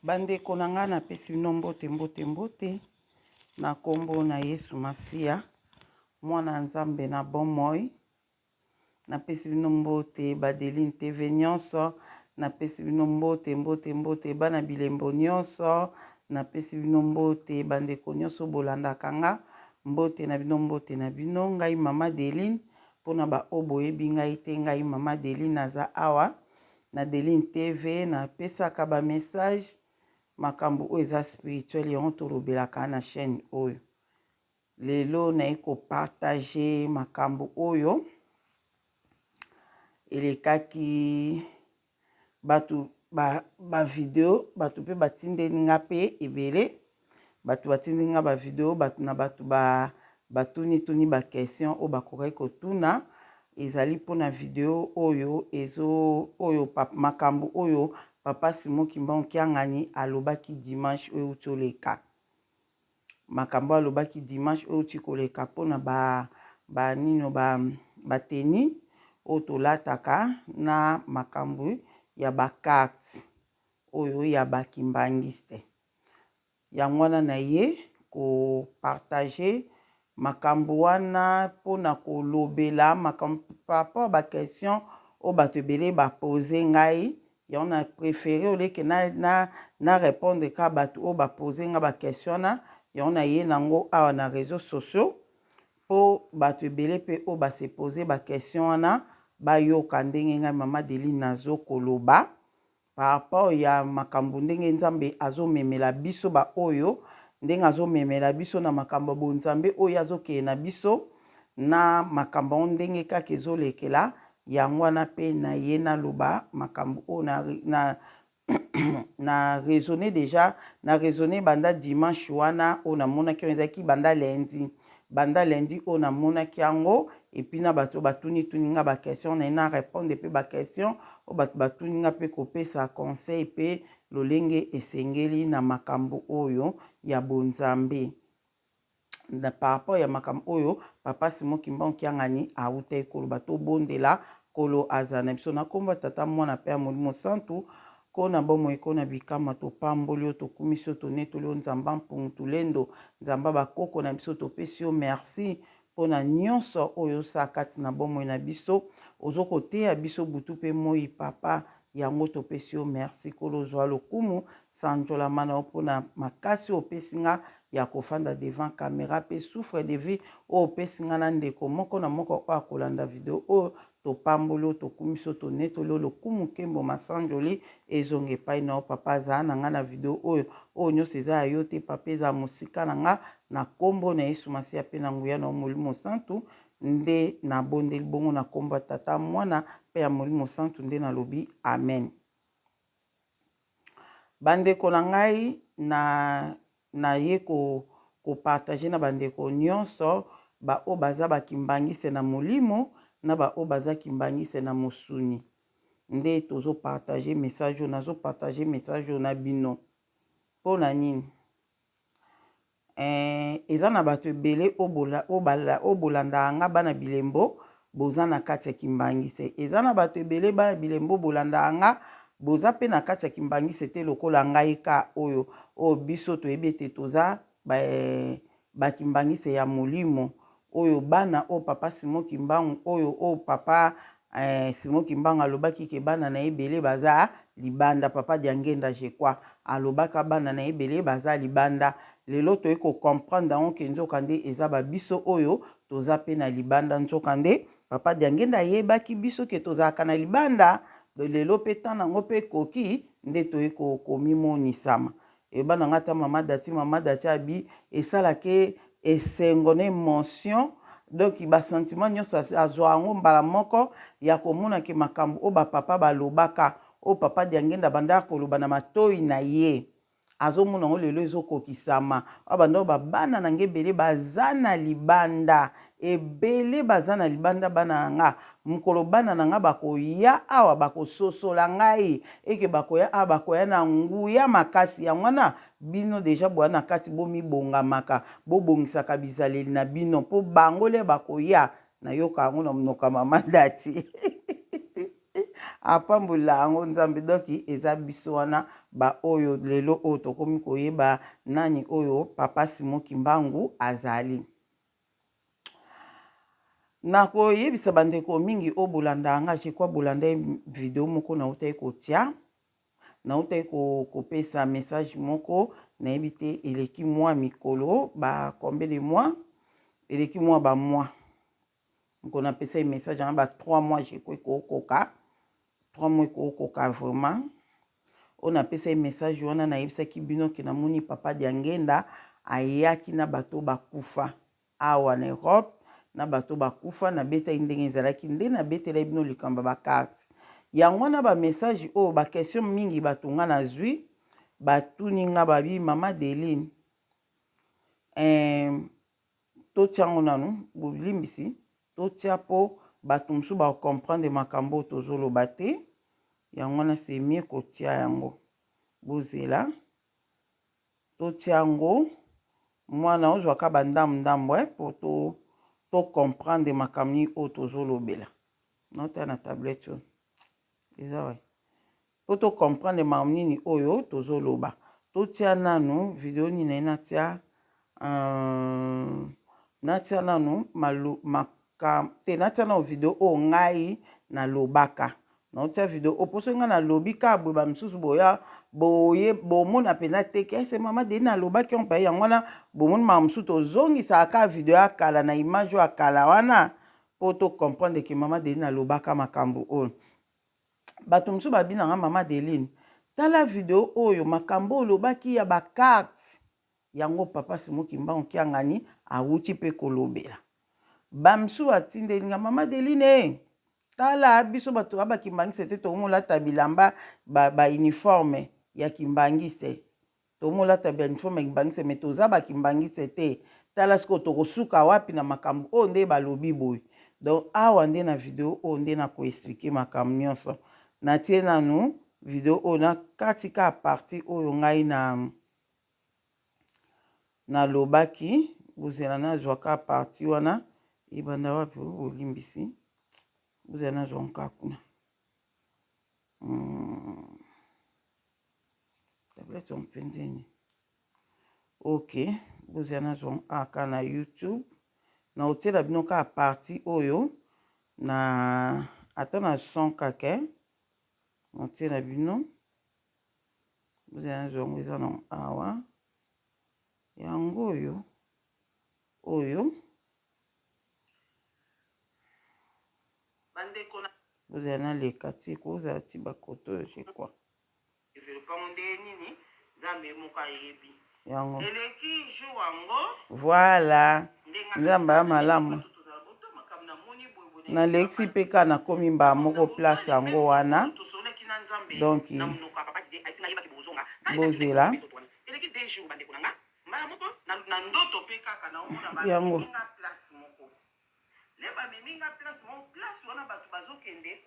Bandeko na ngai napesi bino mbote mbote mbote na nkombo na Yesu Masiya mwana ya Nzambe na bomoi. Napesi bino mbote ba Deline TV nyonso, napesi bino mbote mbote mbote bana bilembo nyonso, napesi bino mbote bandeko nyonso bolandaka nga, mbote na bino mbote na bino. Ngai mama Deline, mpona ba oyo boyebi ngai te, ngai mama Deline naza awa na Deline TV, napesaka ba message makambo oyo eza spirituel, yango tolobelaka na chaîne oyo. Lelo naye ko partager makambo oyo elekaki bato ba, ba video bato mpe batindeli nga mpe ebele bato batindeli nga ba video bato na bato ba batuni tuni ba question oyo bakokaki kotuna ezali mpona video oyo ezo oyo makambo oyo papa Simon Kimbangu Kiangani alobaki dimanche oyo euti oleka. Makambo alobaki dimanche oyo euti koleka mpona ba ba nino ba ba tenue oyo tolataka na makambo ya ba carte oyo ya ba kimbanguiste. Yango wana na ye ko partager makambo wana mpona kolobela makambo par rapport ba question oyo bato ebele ba pose ngai. Yango na prefere oleke na, na, na répondre ka bato oyo ba pose nga ba question wana. Yango na ye nango awa na réseaux sociaux mpo bato ebele mpe oyo ba se pose ba question wana bayoka ndenge ngai mama Deline nazo koloba par rapport ya makambo ndenge Nzambe azomemela biso ba oyo ndenge azomemela biso na makambo ya bonzambe oyo azokende na biso na makambo yango ndenge kaka ezolekela. Yango wana mpe na ye naloba makambo oyo na, na na raisonner déjà, na raisonner banda dimanche wana oyo namonaki yango, ezalaki banda lundi, banda lundi oyo namonaki yango. Et puis na bato batuni tuni nga ba question na ye na répondre mpe ba question oyo bato batuni nga mpe kopesa conseil mpe lolenge esengeli na makambo oyo ya bonzambe na par rapport ya makambo oyo papa Simon Kimbangu Kiangani awutaki koloba. Tobondela Nkolo azala na biso na nkombo ya Tata, Mwana mpe ya Molimo Santu. Ko na bomoi ko na bikamwa, topamboli yo, tokumisi yo, tonetoli yo, Nzamba mpungu tulendo, Nzamba bakoko na biso, topesi yo merci mpo na nyonso oyo osala kati na bomoi na biso. Ozo koteya biso butu mpe moi, papa, yango topesi yo merci. Nkolo zwa lokumu, sanjolama na yo mpo na makasi oyo opesi nga ya kofanda devant camera mpe souffle de vie oyo opesi nga na ndeko moko na moko oyo akolanda video oyo. Topamboli yo, tokumisi yo, tonetoli yo, lokumu, nkembo, masanjoli ezonga epai na yo, papa. Azala na nga na video oyo, oyo nyonso eza ya yo te, papa, ezala mosika na nga na nkombo na Yesu Masiya mpe na nguya na yo Molimo Santu nde nabondeli bongo na nkombo ya Tata, Mwana mpe ya Molimo Santu nde nalobi amen. Bandeko na ngai, na naye ko ko partager na bandeko nyonso ba oyo baza ba kimbanguiste na molimo na ba oyo baza kimbanguiste na mosuni nde tozo partager message oyo, nazo partager message oyo na bino. Pona nini? Eh, eza na bato ebele oyo bolandaka nga bana bilembo boza na kati ya kimbanguiste. Eza na bato ebele bana bilembo bolandaka nga boza pe na kati ya kimbanguiste te lokola ngai ka oyo oyo biso toyebi ete toza ba, ba kimbanguiste ya molimo oyo bana oyo papa Simon Kimbangu oyo oyo papa eh, Simon Kimbangu alobaki ke bana na ye ebele baza libanda. Papa Diangenda je crois alobaka bana na ye ebele baza libanda. Lelo toye ko comprendre yango ke nzoka nde eza ba biso oyo toza pe na libanda. Nzoka nde papa Diangenda ayebaki biso ke tozalaka na libanda. Lelo pe temps nango pe ekoki nde toye ko komimonisama. Eyeba na nga ata mama Daty, mama Daty abi esalake esengo na emotion, donc ba sentiment nyonso azwa yango mbala moko ya komona ke makambo oyo ba papa balobaka, oyo papa Diangenda abandaka koloba na matoyi na ye, azomona yango lelo ezokokisama. Oyo abanda koloba bana na nga ebele baza na libanda, ebele baza na libanda bana na nga, mokolo bana na nga bakoya awa bakososola ngai eke bakoya awa bakoya na nguya makasi. Yango wana bino deja boya na kati, bomibongamaka, bobongisaka bizaleli na bino mpo bango le bakoya. Nayoka yango na monoko ya mama Dati. Apambolela yango Nzambe. Donc eza biso wana ba oyo lelo oyo tokomi koyeba nani oyo Papa Simon Kimbangu azali. Nakoyebisa bandeko mingi oyo bolandaka nga, je crois bolandaki video moko nautaki kotia, nautaki kopesa message moko, nayebi te eleki mwa mikolo ba combien de mois, eleki mwa ba mois. Mokolo napesaki message yango ba 3 mois je crois ekokoka, 3 mois ekokoka vraiment. Oyo napesaki message wana, nayebisaki bino ke namoni Papa Diangenda ayaki na bato bakufa awa na Europe, na bato bakufa. Nabetaki ndenge ezalaki nde nabetelaki bino likambo ya ba carte yango wana. Ba message oyo, ba question mingi bato nga nazwi, batuni nga, babi: "Mama Adeline, totia yango nanu." Bolimbisi, totia mpo bato mosusu bacomprendre makambo oyo tozoloba te. Yango wana c'est mieux kotia yango. Bozela, totia yango mwana ozwaka bandambu ndambu mpo tocomprendre makambo nini oyo tozolobela. Naotala na tablette oyo eza wapi mpo tocomprendre makambo nini oyo tozoloba. Totia nanu video nini naye natia, natia nanu te, natia nanu video oyo ngai nalobaka. Naotia video oyo mpo soki ngai nalobi kaka boye, bamisusu boya boye bomona mpenza te ke ese Mama Deni alobaki yango mpe yango wana. Bomoni makambo mosusu, tozongisaka kaka video ya kala na image oyo ya kala wana mpo tocomprendre ke Mama Deline alobaka makambo oyo. Bato mosusu babinanga: "Mama Adeline, tala video oyo, makambo oyo olobaki ya bacarte yango, Papa Simon Kimbangu Kiangani awuti mpe kolobela." Bamisusu batindeli nga: "Mama Adeline, tala, biso bato ya bakimbangiste te, tokomolata bilamba bauniforme ba ya kimbangiste, tomolata bauniforme ya kimbangiste, mais toza bakimbangiste te. Tala sikoyo tokosuka wapi na makambo oyo nde balobi boye?" Donc awa nde na video oyo nde na koexpliquer makambo nyonso. Natie nanu video oyo na kati ka partie oyo ngai na nalobaki. Bozela, nazwa ka partie wana ebanda wapi. Bolimbisi, bozela, nazwa nka kuna. Tablette yango mpenzeni. Ok, bozela, nazwa aka na YouTube, na otiela bino kaka partie oyo na ata na son kaka na otiela bino. Bozela, nazwa yango, eza na awa, yango oyo oyo. Bozela, naleka ti kozala ti bakoto oyo, je crois. Développango ndenge nini, Nzambe moko ayebi. Yango. Eleki jour yango. Voilà, Nzambe ya malamu. Nalekisi mpe kaka, nakomi mbala moko place yango wana. Donc bozela. Eleki 2 jours, bandeko na nga, mbala moko na ndoto mpe kaka naomona yango. Bamemi place moko le bamemi nga place moko. Place wana bato bazokende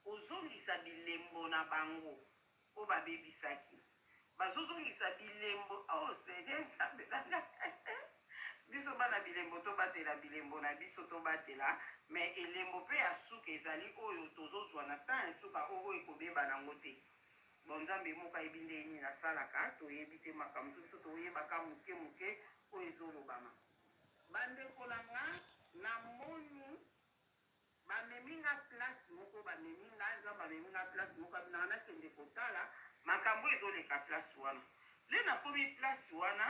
kozongisa bilembo na bango oyo babebisaki, bazozongisa bilembo. Oh Seigneur Nzambe na nga, biso bana bilembo, tobatela bilembo na biso, tobatela. Mais elembo mpe ya suka ezali oyo tozozwa na temps ya suka oyo, oyo ekobeba nango te. Bon, Nzambe moko ayebi ndenge nini asalaka, toyebi te makambo mosusu, biso toyebaka moke moke oyo ezolobama. Bandeko na nga, namoni bamemi nga place moko, bamemi nga, Nzambe amemi nga place moko, abinaka nakende kotala makambo ezoleka place wana. Nde nakomi place wana,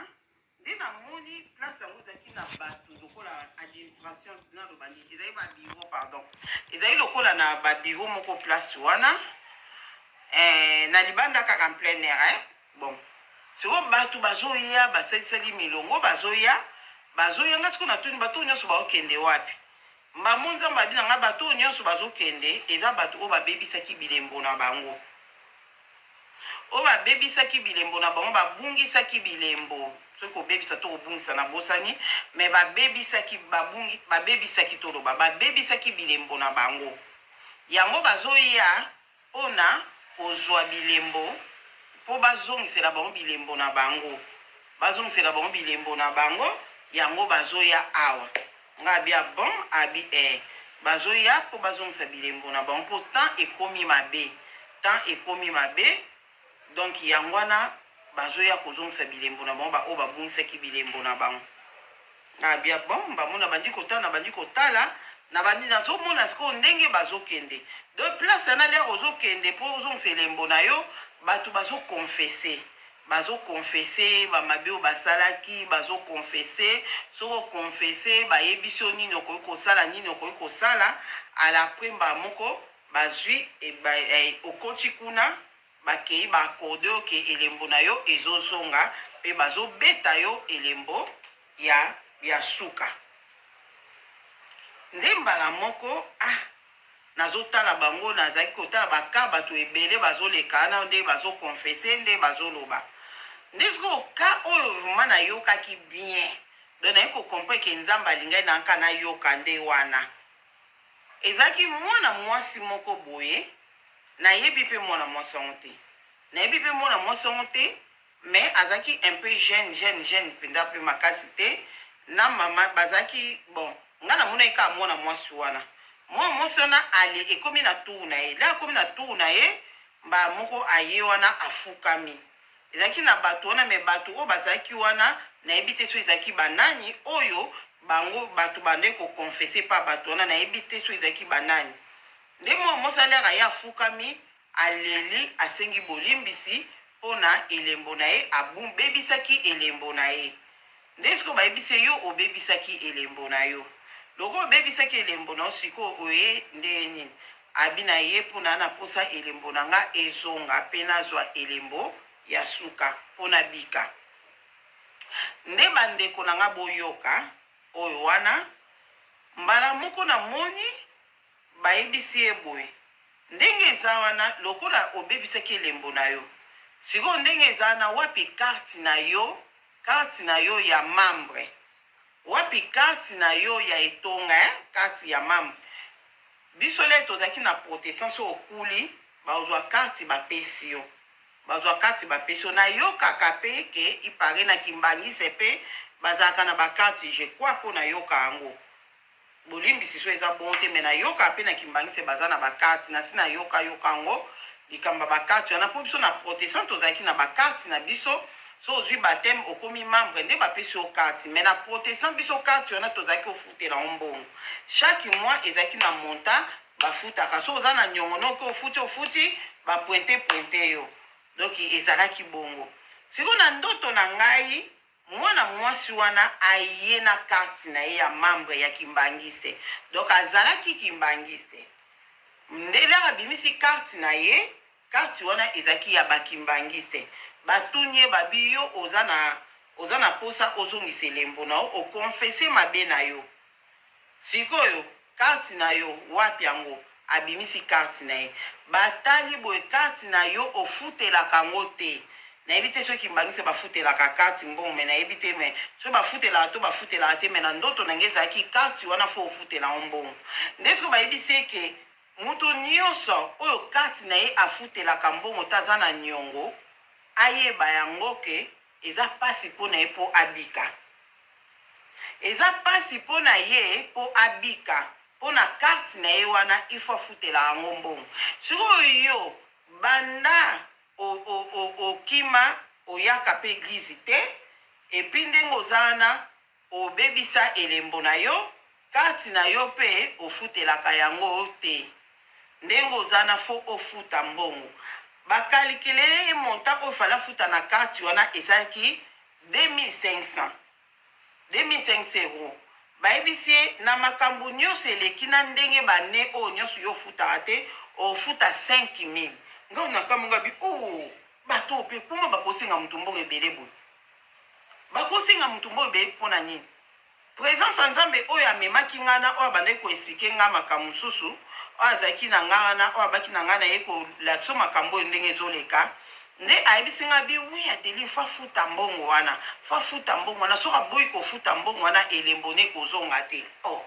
nde namoni place yango ezalaki na bato lokola administration, naloba nini, ezali babureau, pardon, ezali lokola na babureau moko place wana, na libanda kaka, en plein air, eh? Bon, sikoyo bato bazoya, basalisali milongo, bazoya, bazoya. Nga sikoyo natuni: bato nyonso baokende wapi? Mbamo Nzambe abi na nga: bato oyo nyonso bazokende eza bato oyo babebisaki bilembo na bango, oyo babebisaki bilembo na bango, babungisaki bilembo. Soki kobebisa to kobungisa, nabosani, mais babebisaki, babungi, babebisaki, toloba babebisaki bilembo na bango. Yango bazoya mpona kozwa bilembo, mpo bazongisela bango bilembo na bango, bazongisela bango bilembo na bango. Yango bazoya awa. Nga abi: "Ah bon?" Abi: "Eh." Bazoya mpo bazongisa bilembo na bango mpo temps ekomi mabe. Temps ekomi mabe donc yango wana bazoya kozongisa bilembo na bango ba oyo babungisaki bilembo na bango. Ah bien bon bango nabandi kotala nabandi kotala nabandi nazomona sikoyo ndenge bazokende donc place wana lere ozokende mpo ozongisa elembo na yo bato bazoconfesse bazoconfesse bamabe oyo basalaki bazoconfesse soki oconfesse bayebisi yo nini okoki kosala nini okoki kosala alapres mbala moko bazwi eh, okoti kuna Bakeyi ba accorde yo ke elembo na yo ezo zonga pe bazo beta yo elembo ya ya suka. Nde mbala moko ah nazo tala bango nazalaki kotala ba cas batu ebele bazo leka wana nde bazo confesser nde bazo loba. Nde sikoyo cas oyo vraiment nayokaki bien donc naye ko comprendre ke Nzambe alingaki na nka nayoka nde wana. Ezalaki mwana mwasi moko boye Nayebi pe mwana mwasi yango te. Nayebi pe mwana mwasi yango te mais azalaki un peu jeune jeune jeune penza pe makasi te na mama bazalaki bon nga namonaki kaka mwana mwasi wana. Mwana mwasi wana ale ekomi na tour na ye. Lere akomi na tour na ye mbala moko aye wana afukami. Ezalaki na batu wana mais batu oyo bazalaki wana nayebi te soki ezalaki ba nani oyo bango batu bandaki ko confesser epa batu wana nayebi te soki ezalaki ba nani. Nde mwana mwasi alere aye afukami, aleli, asengi bolimbisi mpo na elembo na ye, abebisaki elembo na ye. Nde sikoyo bayebisi ye, yo obebisaki elembo na yo. Lokola obebisaki elembo na yo, sikoyo oye ndenge nini? Abi na ye, mpo na na mposa elembo na nga ezonga, mpe nazwa elembo ya suka, mpo nabika. Nde bandeko na nga boyoka oyo wana, mbala moko namoni Bayebisi ye boye, Ndenge eza wana, lokola obebisaki elembo na yo, sikoyo ndenge eza wana, wapi carte na yo, carte na yo ya membre? Wapi carte na yo ya etonga, hein, carte ya membre? Biso lere tozalaki na protestant, soki okuli, bazwa carte bapesi yo. Bazwa carte bapesi yo. Nayokaka pe ke il parait na kimbanguiste pe bazalaka na ba carte, je crois po nayoka yango. Bolimbisi soki eza bongo te mais nayoka pe na kimbanguiste baza na ba carte nasi nayoka yoka yango likambo ya ba carte wana po biso na protestant tozalaki na ba carte na biso soki ozui bapteme okomi membre nde bapesi yo carte mais na protestant biso carte wana tozalaki kofutela yango mbongo chaque mois ezalaki na montant bafutaka soki oza na niongo noki ofuti ofuti ba pointe pointe yo donc ezalaki bongo sikoyo na ndoto na ngai Mwana mwasi wana aye na carte na ye ya membre ya kimbanguiste donc azalaki kimbanguiste nde lere abimisi carte na ye carte wana ezalaki ya ba kimbanguiste batuni ye babi yo oza na oza na posa ozongisa elembo na yo o confesse mabe na yo Sikoyo carte na yo wapi yango? Abimisi carte na ye. Batali boye carte na yo ofutelaka yango te. Nayebi te soki kimbanguiste bafutelaka carte mbongo mais nayebi te mais soki bafutelaka to bafutelaka te mais na ndoto na ngai ezalaki carte wana faut ofutela yango mbongo. Nde sikoyo bayebisi ye ke mutu nioso oyo carte na ye afutelaka mbongo te aza na niongo ayeba yango ke eza pasi po na ye po abika. Eza pasi po na ye po abika po na carte na ye wana il faut afutela yango mbongo sikoyo yo banda okima oyaka pe eglise te epuis ndenge oza wana obebisa elembo na yo carte na yo pe ofutelaka yango te ndenge oza wana faut ofuta mbongo ba calculer ye montant oyo fallait afuta na carte wana ezalaki 2500 2500 euros bayebisi ye na makambo nionso eleki na ndenge ba annee oyo nionso yo ofutaka te ofuta 5000 nga nakamwe nga bi ooh bato oyo pe comment bakosenga moto mbongo ebele boye bakosenga moto mbongo ebele pona nini Presence ya Nzambe oyo amemaki ngai na oyo abandaki ko expliquer ngai makambo mosusu, oyo azalaki na ngai wana, oyo abaki na ngai naye kolakisa yo makambo oyo ndenge ezoleka, nde ayebisi ngai abi oui Adeline faut afuta mbongo wana, faut afuta mbongo wana, soki aboyi kofuta mbongo wana elembo ne ekozonga te. Oh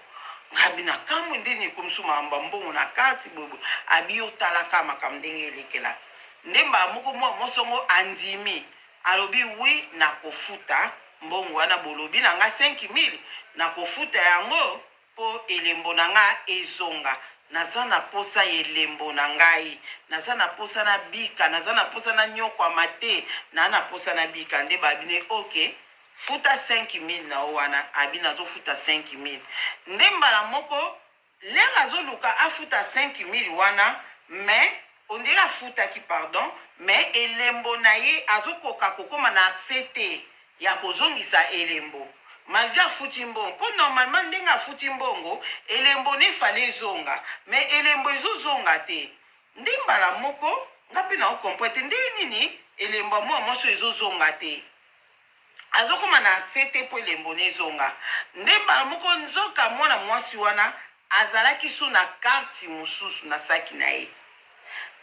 ngai abi nakamwe nde nini ekomisi makambo ya mbongo na kati boye boye, abi yo tala kaka makambo ndenge elekela. Nde mbala moko mwa mwasi yango andimi. Alobi oui nakofuta mbongo wana bolobi na nga 5000 nakofuta yango. Mpo elembo na nga ezonga. Naza na posa ya elembo na ngai. Naza na posa na bika. Naza na posa na nyokwama te. Naa na posa na bika. Nde ba bine ok. Futa 5000 na yo wana. Abi nazo futa 5000. Nde mbala moko L'heure azo luka afuta 5000 wana mais on dirait afutaki pardon mais elembo na ye azo koka kokoma na accès te ya kozongisa elembo malgre afuti mbongo po normalement ndenge afuti mbongo elembo ne fallait ezonga mais elembo ezo zonga te nde mbala moko nga pe nao comprendre te ndenge nini elembo ya mwana mwasi oyo ezo zonga te. Azokoma na accès te po elembo ne ezonga. Nde mbala moko nzoka mwana mwasi wana azalaki su na carte mosusu na saki na ye.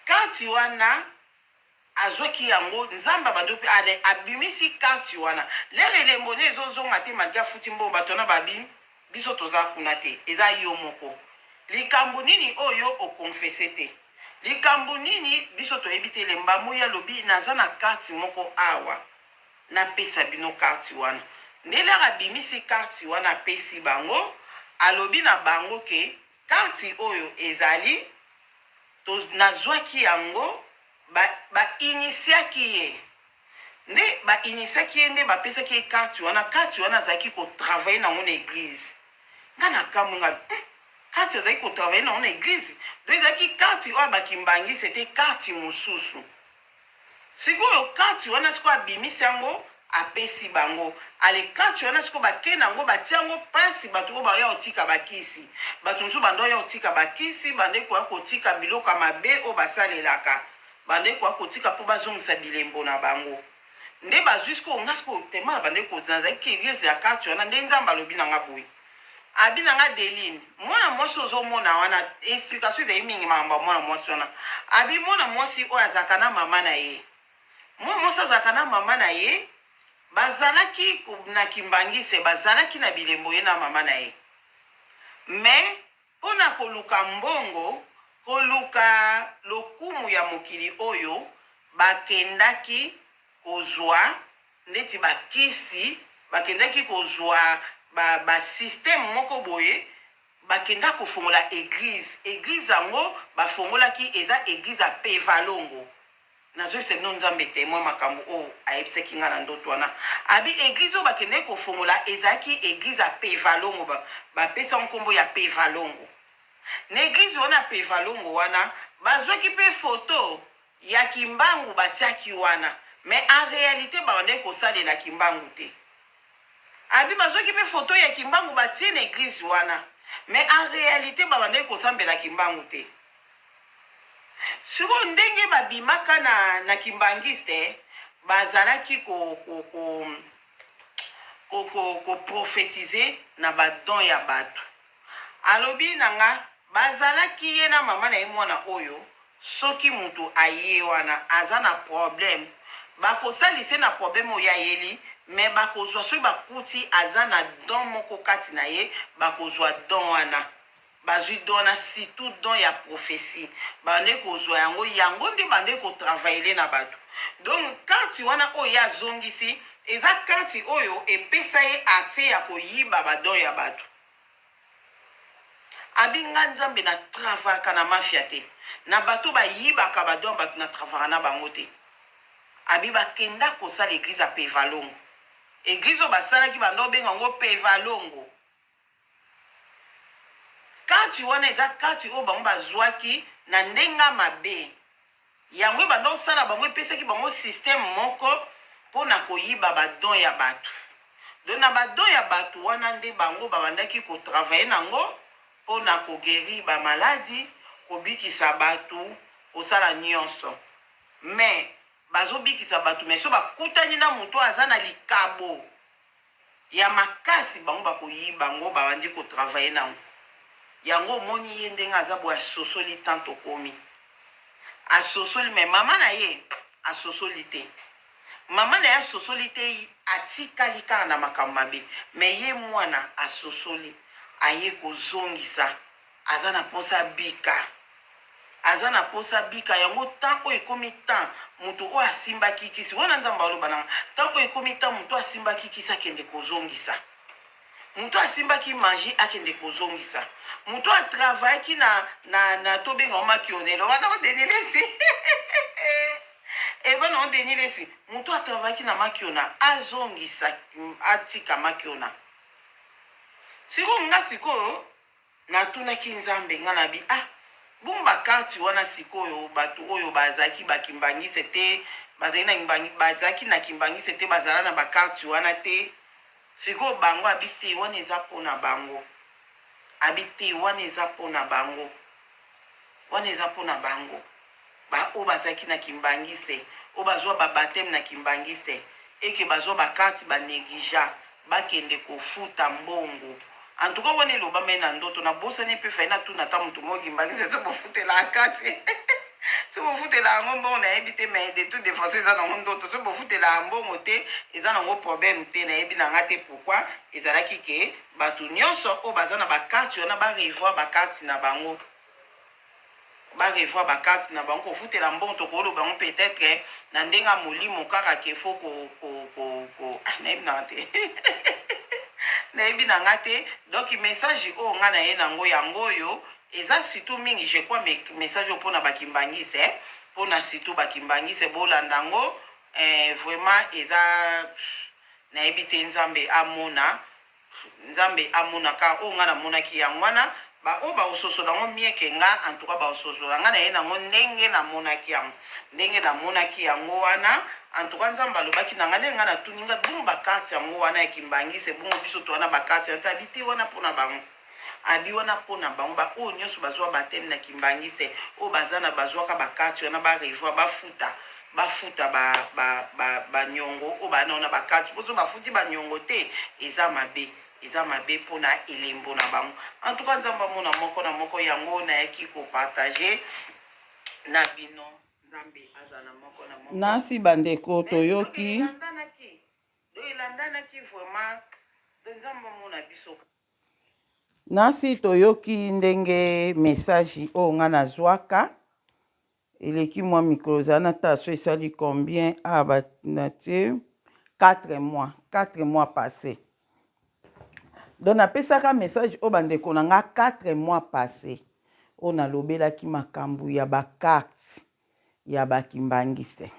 Carte wana azwaki yango, Nzambe abandi pe ale abimisi carte wana. Lere elembo ne ezozonga te malgre afuti mbongo, bato wana babi biso toza kuna te, eza yo moko. Likambo nini oyo o confesser te? Likambo nini biso toyebi te? Elemba moi alobi naza na carte moko awa. Napesa bino carte wana. Nde lere abimisi carte wana apesi bango, alobi na bango ke carte oyo ezali to nazwaki yango ba ba initiaki ye. Nde ba initiaki ye nde bapesaki ye carte wana, carte wana azalaki ko travailler nango na eglise. Nga nakamwe nga hum carte azalaki ko travailler nango na eglise? Donc ezalaki carte oyo ya ba kimbanguiste te, carte mosusu. Sikoyo carte wana sikoyo abimisi yango apesi bango ale carte wana sikoyo bake na yango batia yango pasi bato oyo baya kotika bakisi bato mosusu banda oya kotika bakisi banda koya kotika biloko ya mabe oyo basalelaka banda koya kotika mpo bazongisa bilembo na bango nde bazwi sikoyo nga sikoyo tema na banda kozala nazalaki curieuse ya carte wana nde nzambe alobi na nga boye Abi na nga Adeline, mwana mwasi ozo mona wana, explication ezali mingi makambo ya mwana mwasi wana. Abi mwana mwasi oyo azalaka na mama na ye. Mwana mwasi azalaka na mama na ye, bazalaki na Kimbanguiste, bazalaki na bilembo ye na mama na ye. Mais pona koluka mbongo, koluka lokumu ya mokili oyo, bakendaki kozua ndeti ba kisi bakendaki kozua ba ba système moko boye bakenda kofongola eglise eglise yango bafongolaki eza eglise ya pevalongo nazoyebisa bino nzambe temoin makambo oyo ayebisaki nga na ndoto wana abi eglise oyo bakendaki kofongola ezalaki eglise ya pevalongo bapesa ba nkombo ya pevalongo na eglise wana ya pevalongo wana bazwaki mpe foto ya kimbangu batiaki wana mais en realite babandaki kosalela kimbangu te abi bazwaki pe photo ya kimbangu batie na eglise wana mais en realite babandaki kosambela kimbangu te sikoyo ndenge babimaka na, na kimbangiste bazalaki ko, ko, ko, ko, ko, ko prophétiser na badon ya bato Alobi na nga bazalaki ye na mama na ye mwana oyo soki mutu aye wana aza na problème bakosalisa ye na problème oyo ye ayeli mais bakozua soki bakuti aza na don moko kati na ye bakozua don wana bazui don wana surtout don ya prophetie babandaki kozua yango yango nde bandaki ko travailler na batu donc carte wana oyo ye azongisi eza carte oyo epesa ye accès ya koyiba ba don ya batu. Abi nga nzambe na travaillaka na mafia te na bato ba yibaka ba don bato na travaillaka na bango te abi ba kenda kosala eglise ya pevalongo eglise oyo basalaki banda obenga ngo pevalongo kati wana eza kati oyo bango bazwaki na ndenga mabe Yango ebanda kosala bango epesaki bango système moko pona koyiba ba dons ya batu. Donc na ba dons ya batu wana nde bango babandaki ko travailler nango pona ko guerir ba maladi, kobikisa batu, kosala nionso. Mais bazobikisa batu mais soki bakutani na mutu oyo aza na likabo ya makasi bango bakoyiba ngo babandi ko travailler nango yango omoni ye ndenge aza boye asosoli temps tokomi asosoli mais mama na ye asosoli te mama na ye asosoli te atikali kaka na makambo mabe mais ye mwana asosoli aye kozongisa Aza na posa abika aza na posa abika yango temps oyo ekomi temps mutu oyo asimbaki kisi wana nzambe aloba nanga temps oyo ekomi temps mutu asimbaki kisi akende kozongisa. Moto asimbaki magie akende kozongisa. Moto a travaillaki na na na tobenga ngo makionelo wana o Denis Lessi. Eh bana o Denis Lessi, moto a travaillaki na makiona azongisa atika makiona. Sikoyo nga sikoyo Natunaki Nzambe, nga nabi, ah, bongo ba carte wana sikoyo batu oyo bazalaki ba kimbanguiste te, bazali na bazalaki na kimbanguiste te, bazala na ba carte wana te, sikoyo bango abi te wana eza po na bango, abi te wana eza po na bango, wana eza po na bango, ba oyo bazalaki na kimbanguiste, oyo bazua ba bapteme na kimbanguiste, et que bazua ba carte ba negligea. Bakende kofuta mbongo. En tout cas wana elobamaki na ndoto na bosani pe fallait na tuna ata mutu moko kimbanguiste soki bofutelaka kati soki bofutelaka yango mbongo nayebi te mais de toute façon eza nango ndoto soki bofutelaka mbongo te eza nango problème te nayebi na nga te pourquoi ezalaki ke batu nionso oyo baza na ba carte wana ba revoir ba carte na bango. Ba revoir ba carte na bango kofutela mbongo tokoloba yango peut etre na ndenge ya molimo kaka ke faut ko ko ko ko ah nayebi nanga te nayebi na nga te donc message oyo nga naye nango yango oyo eza surtout mingi je crois message oyo pona ba kimbanguiste eh pona surtout ba kimbanguiste bolanda yango eh, vraiment eza nayebi te nzambe amona Nzambe amona ka oyo nga namonaki yango wana ba oyo bakososola yango mieux que nga en tout cas bakososola nga naye nango ndenge namonaki yango ndenge namonaki yango wana en tout cas Nzambe alobaki na nga ndenge nga natuni nga bongo ba carte yango wana ya kimbanguiste bongo biso toza na ba carte wana te abi te wana pona bango abi wana pona bango ba oyo nionso bazua bapteme na kimbanguiste oyo baza na bazuaka ba carte wana ba revoir bafuta Bafuta ba ba ba ba niongo oyo ba na ba carte po soki bafuti ba niongo te eza mabe eza mabe pona elembo na bango en tout cas nzambe amona moko na moko yango nayaki ko partager na bino nzambe azala na moko na moko. Nasi ba ndeko Mais donc toyoki. elandanaki donc elandanaki vraiment donc nzambe amona biso. Nasi toyoki ndenge message oyo nga nazwaka. Eleki mwa mikolo zala natala so esali combien awa ba natie 4 mois 4 mois passe donc napesaka message oyo bandeko na nga 4 mois passe oyo nalobelaki makambo ya bacarte ya bakimbangiste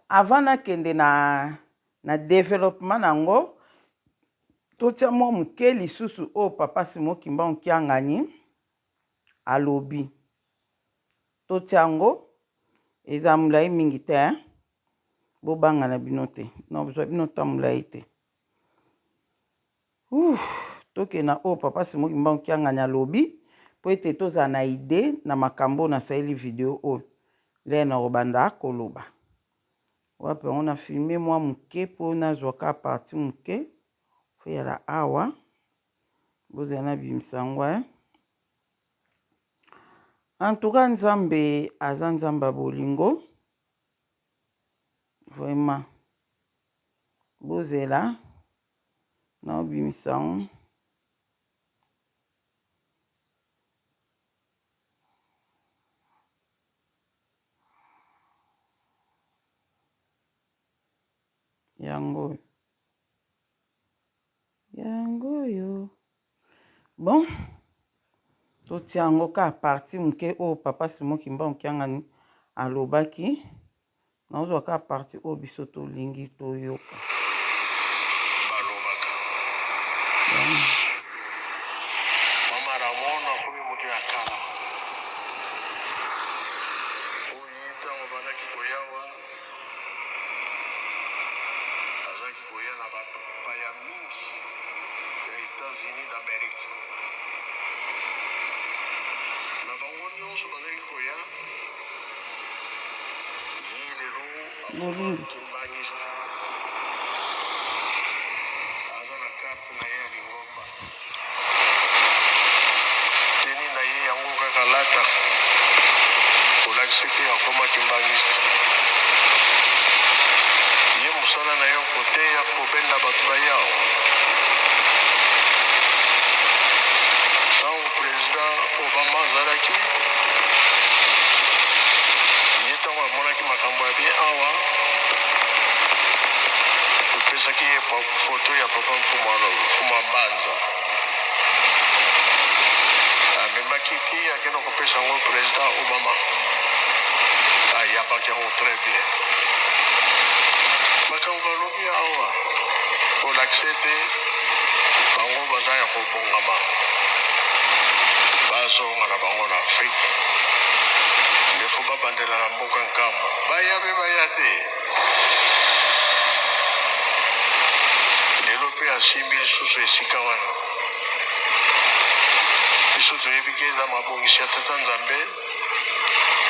avant nakende na, na developpement na yango totya mwa moke lisusu oyo papa Simon Kimbangu Kiangani Alobi. Totia yango. Eza mulayi mingi te hein. Bobanga na bino te. Nakozwa bino temps mulayi te. Ouh, tokende na oyo papa Simon Kimbangu Kiangani alobi po ete tozala na idee na makambo oyo nasaleli video oyo. Lere nakobanda koloba. Wapi yango na filme mwa moke po nazwa kaka partie moke. Faut eyala awa. Bozela nabimisa yango eh. En tout cas Nzambe aza Nzambe ya bolingo vraiment. Bozela naobimisa yango. Yango oyo. Yango oyo. Bon, totia yango kaka partie moke oyo papa Simon Kimbangu Kiangani alobaki. Nazwa kaka partie oyo biso tolingi toyoka. Balobaka. Mama Ramon akomi moto ya kala. Oyo ye ntango abandaki koyawa Azalaki koya na bapaya mingi ya Etats-Unis d'Amerique. Na bango nyonso bazalaki koya, ye lelo akoma kimbanguiste. Aza na carte na ye ya lingomba. Tenue na ye yango kaka alata kolakisa ke akoma kimbanguiste. Ye mosala na ye koteya kobenda bato baya awa. Tango president Obama azalaki ye tango amonaki makambo ya bien awa. Bapesaki ye foto ya Papa Mfumua Mbanza. Amemaki ti akenda kopesa yango President Obama. Ayambaki yango très bien. Makambo balobi awa kolakisa ete bango baza ya kobongama, bazonga na bango na Afrique. Nde fo babandela na mboka Nkamba. Baya mpe baya te. Lelo mpe asimbi lisusu esika wana. Biso toyebi ke eza mabongisi ya Tata Nzambe,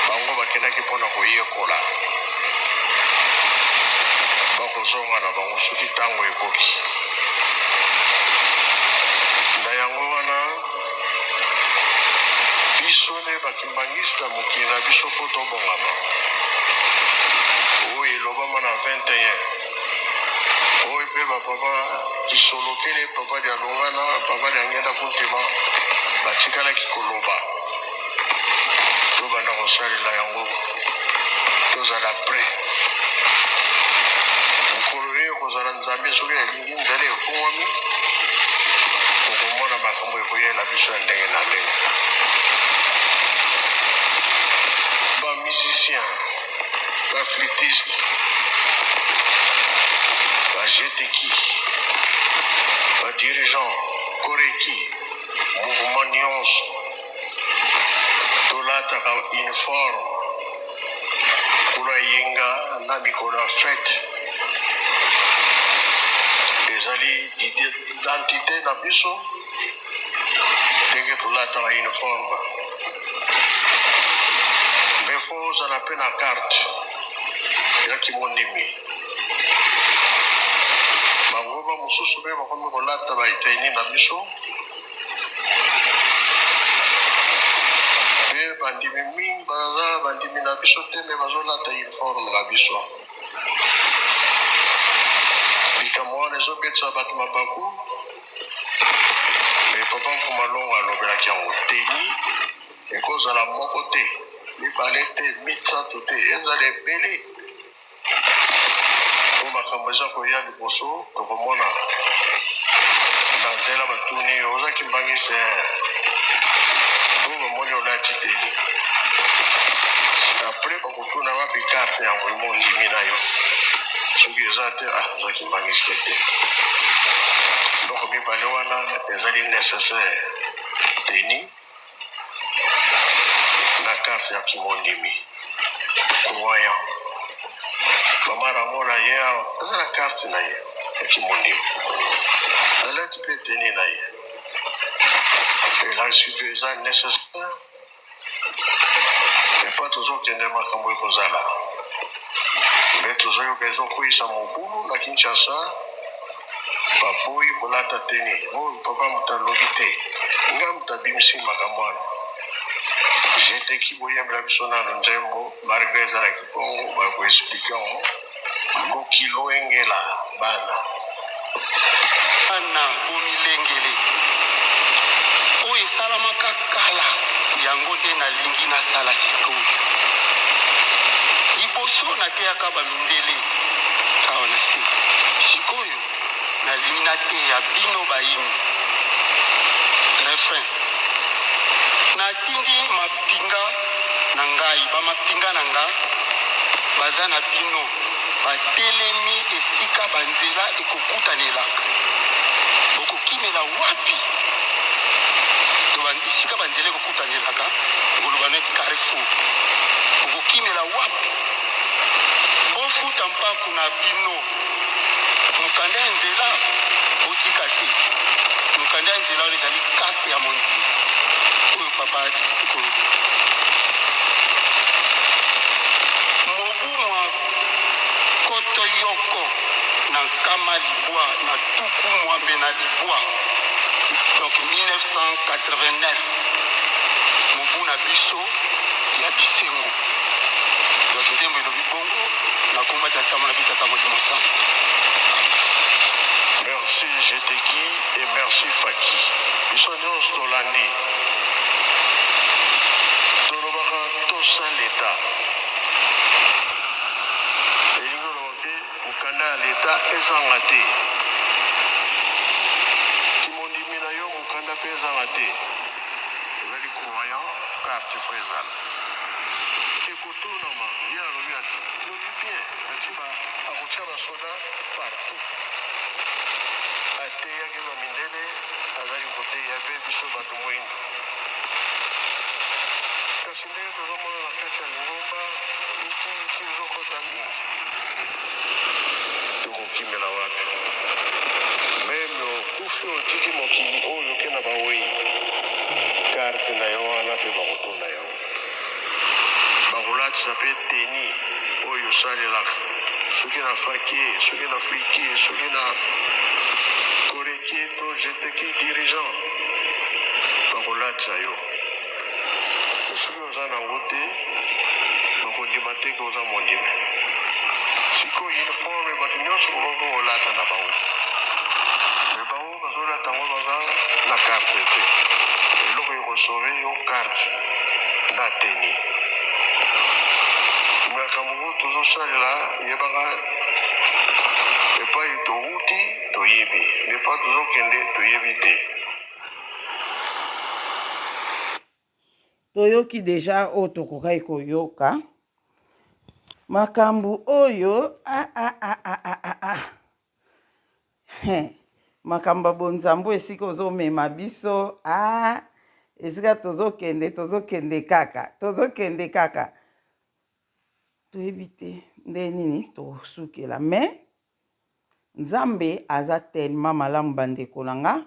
bango bakendaki mpo na koyekola. Bakozonga na bango soki ntango ekoki. Na yango wana, biso nde ba Kimbanguiste ya mokili na biso fo tobongama. Oyo elobama na 21. Oyo mpe ba papa Kisolokele, papa Dialungana, papa Diangienda Kuntima batikalaki koloba. Tobanda kosalela yango. Tozala près. Mokolo oyo ekozala Nzambe soki alingi nzela efungwami, okomona makambo ekoyela biso ya ndenge na ndenge. Ba musiciens, ba flûtistes, ba jeteki, ba dirigeants, koreki, mouvement nyonso tolataka uniforme mokolo ya eyenga na mikolo ya fete ezali identite na biso ndenge tolataka uniforme me fo ozala mpe na carte ya kimondimi bangomba mosusu mpe bakomi kolata baeteni na biso Mpe bandimi mingi baza bandimi na biso te me bazolata uniforme na biso. Likambo wana ezobetisa bato mabaku. Me papa Mfuma Longo alobelaki yango teni ekozala moko te, mibale te, misato te, ezala ebele. Po makambo eza koya liboso tokomona na nzela batuni yo oza kimbangiste po bamoni olati teni apres bakotuna wapi carte yango mondimi na yo soki eza te ah oza kimbangiste te biloko mibale wana ezali necessaire teni na carte ya kimondimi croyant mama ramona ye awa aza na carte na ye ya kimondimi alati mpe teni na ye elakisi mpe eza nécessaire epa tozokende makambo ekozala nde tozoyoka ezokweyisa mobulu na kinshasa Baboyi kolata tenue. Oyo papa moto alobi te. Nga moto abimisi makambo wana. Jeteki boyembela biso nanu nzembo malgre eza na kikongo bako explique yango. Luki loengela bana. Bana bomilengele. Oyo esalamaka kala yango nde nalingi nasala sikoyo. Liboso nateyaka ba mindele awa na se. Sikoyo nalingi nateya bino bayini. Refrain. Natindi mapinga na ngai, ba mapinga na nga baza na bino, batelemi esika ba nzela ekokutanelaka. Bokokimela wapi? To ba esika ba nzela ekokutanelaka, tokoloba neti carrefour. Bokokimela wapi? Bofuta mpaku na bino. Mokanda ya nzela botika te. Mokanda ya nzela wana ezali carte ya mondimi oyo papa alisi koloba. Mobu mwa nkoto yoko na nkama libwa na tuku mwambe na libwa, donc 1989, mobu na biso ya bisengo. Donc nzembo elobi bongo na komba tata mwana pe tata molimo santu. Merci Jeteki et merci Faki. Biso nionso tolandi. Tolobaka tosa l'etat. Elingi koloba ke mokanda ya l'etat. Lipata ezanga te. Kimondimi na yo mokanda pe ezanga te. Ozali croyant carte faut ezala. Ekotunama ye alobi alobi bien atie ba akotia ba soda partout. Ateyaki ba mindele azali koteya pe biso bato moindo. Kasi ndenge tozomona na kati ya lingomba miki miki ezokota mingi. Tokokimela wapi? Meme okufi otiki mokili oyo oke na bawei, carte na yo wana pe bakotuna yo. Bakolatisa pe tenue oyo osalelaka soki na fakie, soki na frikie, soki na korekie to jeteki dirigeant, bakolatisa yo. Soki oza na yango te, bakondima te ke oza mondimi. Sikoyo uniforme bato nyonso bakoki kolata na bango, mais bango bazolata yango baza na carte te. Eloko ekosauve yo carte na tenue. Makambo oyo tozosalela, yebaka epai towuti toyebi, mais epai tozokende toyebi te. Toyoki deja oyo tokokaki koyoka. Makambo oyo ah, ah, ah, ah, ah, ah, ah. He, makambo ya bonzambo esika ozomema biso ah, esika tozokende tozokende kaka tozokende kaka toyebi te nde nini tokosukela mais Nzambe aza tellement malamu ba ndeko na nga,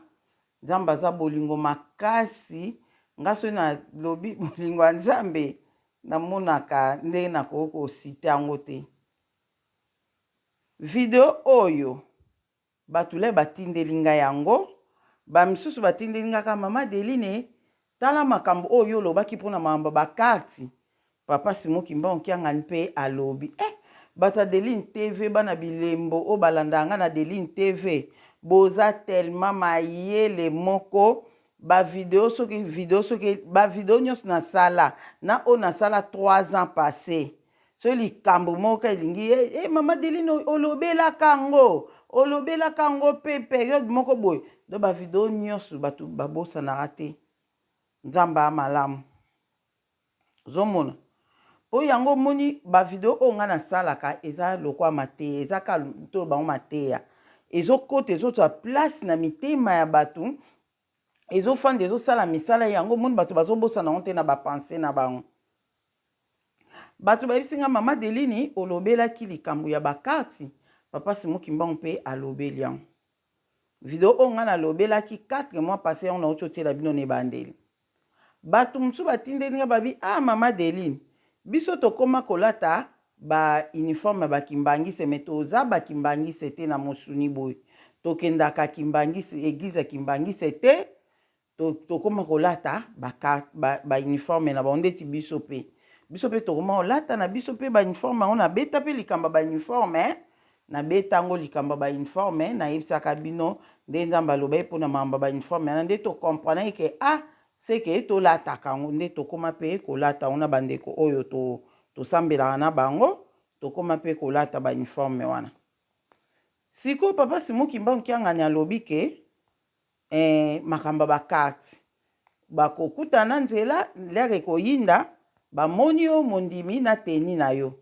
Nzambe aza bolingo makasi, nga soki na lobi bolingo ya Nzambe na monaka ndenge na koki ko citer yango te. Video oyo batu lè ba tindeli nga yango, ba misusu ba tindeli nga kaka mama Adeline tala makambo oyo yo olobaki pona makambo ya ba carte Papa Simon Kimbangu Kiangani pe alobi eh bato ya Adeline TV bana bilembo oyo balandaka nga na Adeline TV boza tellement mayele moko ba video soki video soki ba video nionso nasala na oyo nasala 3 ans passe soki likambo moko kaka elingi eh, eh mama Adeline olobelaka yango olobelaka yango pe periode moko boye donc ba video nionso bato babosanaka te Nzambe a malamu. Ozomona? Po yango omoni ba video oyo nga nasalaka eza lokwa mateya, eza kaka toloba yango mateya. Ezokota ezozwa place na mitema ya batu, ezofanda ezosala misala yango omoni batu bazobosana yango te na ba pensee na bango. Batu bayebisi nga mama Adeline olobelaki likambo ya ba carte, papa Simon Kimbangu pe alobeli yango. Video oyo nga nalobelaki 4 mois passe yango nauti otiela bino na ebandeli. Batu mosusu batindeli nga babi ah mama Adeline biso tokoma kolata ba uniforme ya ba kimbanguiste mais toza ba kimbanguiste te na mosuni boye tokendaka kimbanguiste eglise ya kimbanguiste te tokoma kolata ba ba uniforme na bango ndeti biso pe biso pe tokoma kolata na biso pe ba uniforme yango na beta pe likambo ya ba uniforme Na beta yango likambo ya ba uniforme, na yebisaka bino nde Nzambe alobaki pona makambo ya ba uniforme wana nde to comprenaki que ah ce que to lataka yango nde tokoma pe kolata yango na ba ndeko oyo to tosambelaka na bango tokoma pe kolata ba uniforme wana. Sikoyo papa Simon Kimbangu Kiangani alobi que eh makambo ya ba carte Bakokutana na nzela, lere ekoyinda, bamoni yo mondimi na tenue na yo.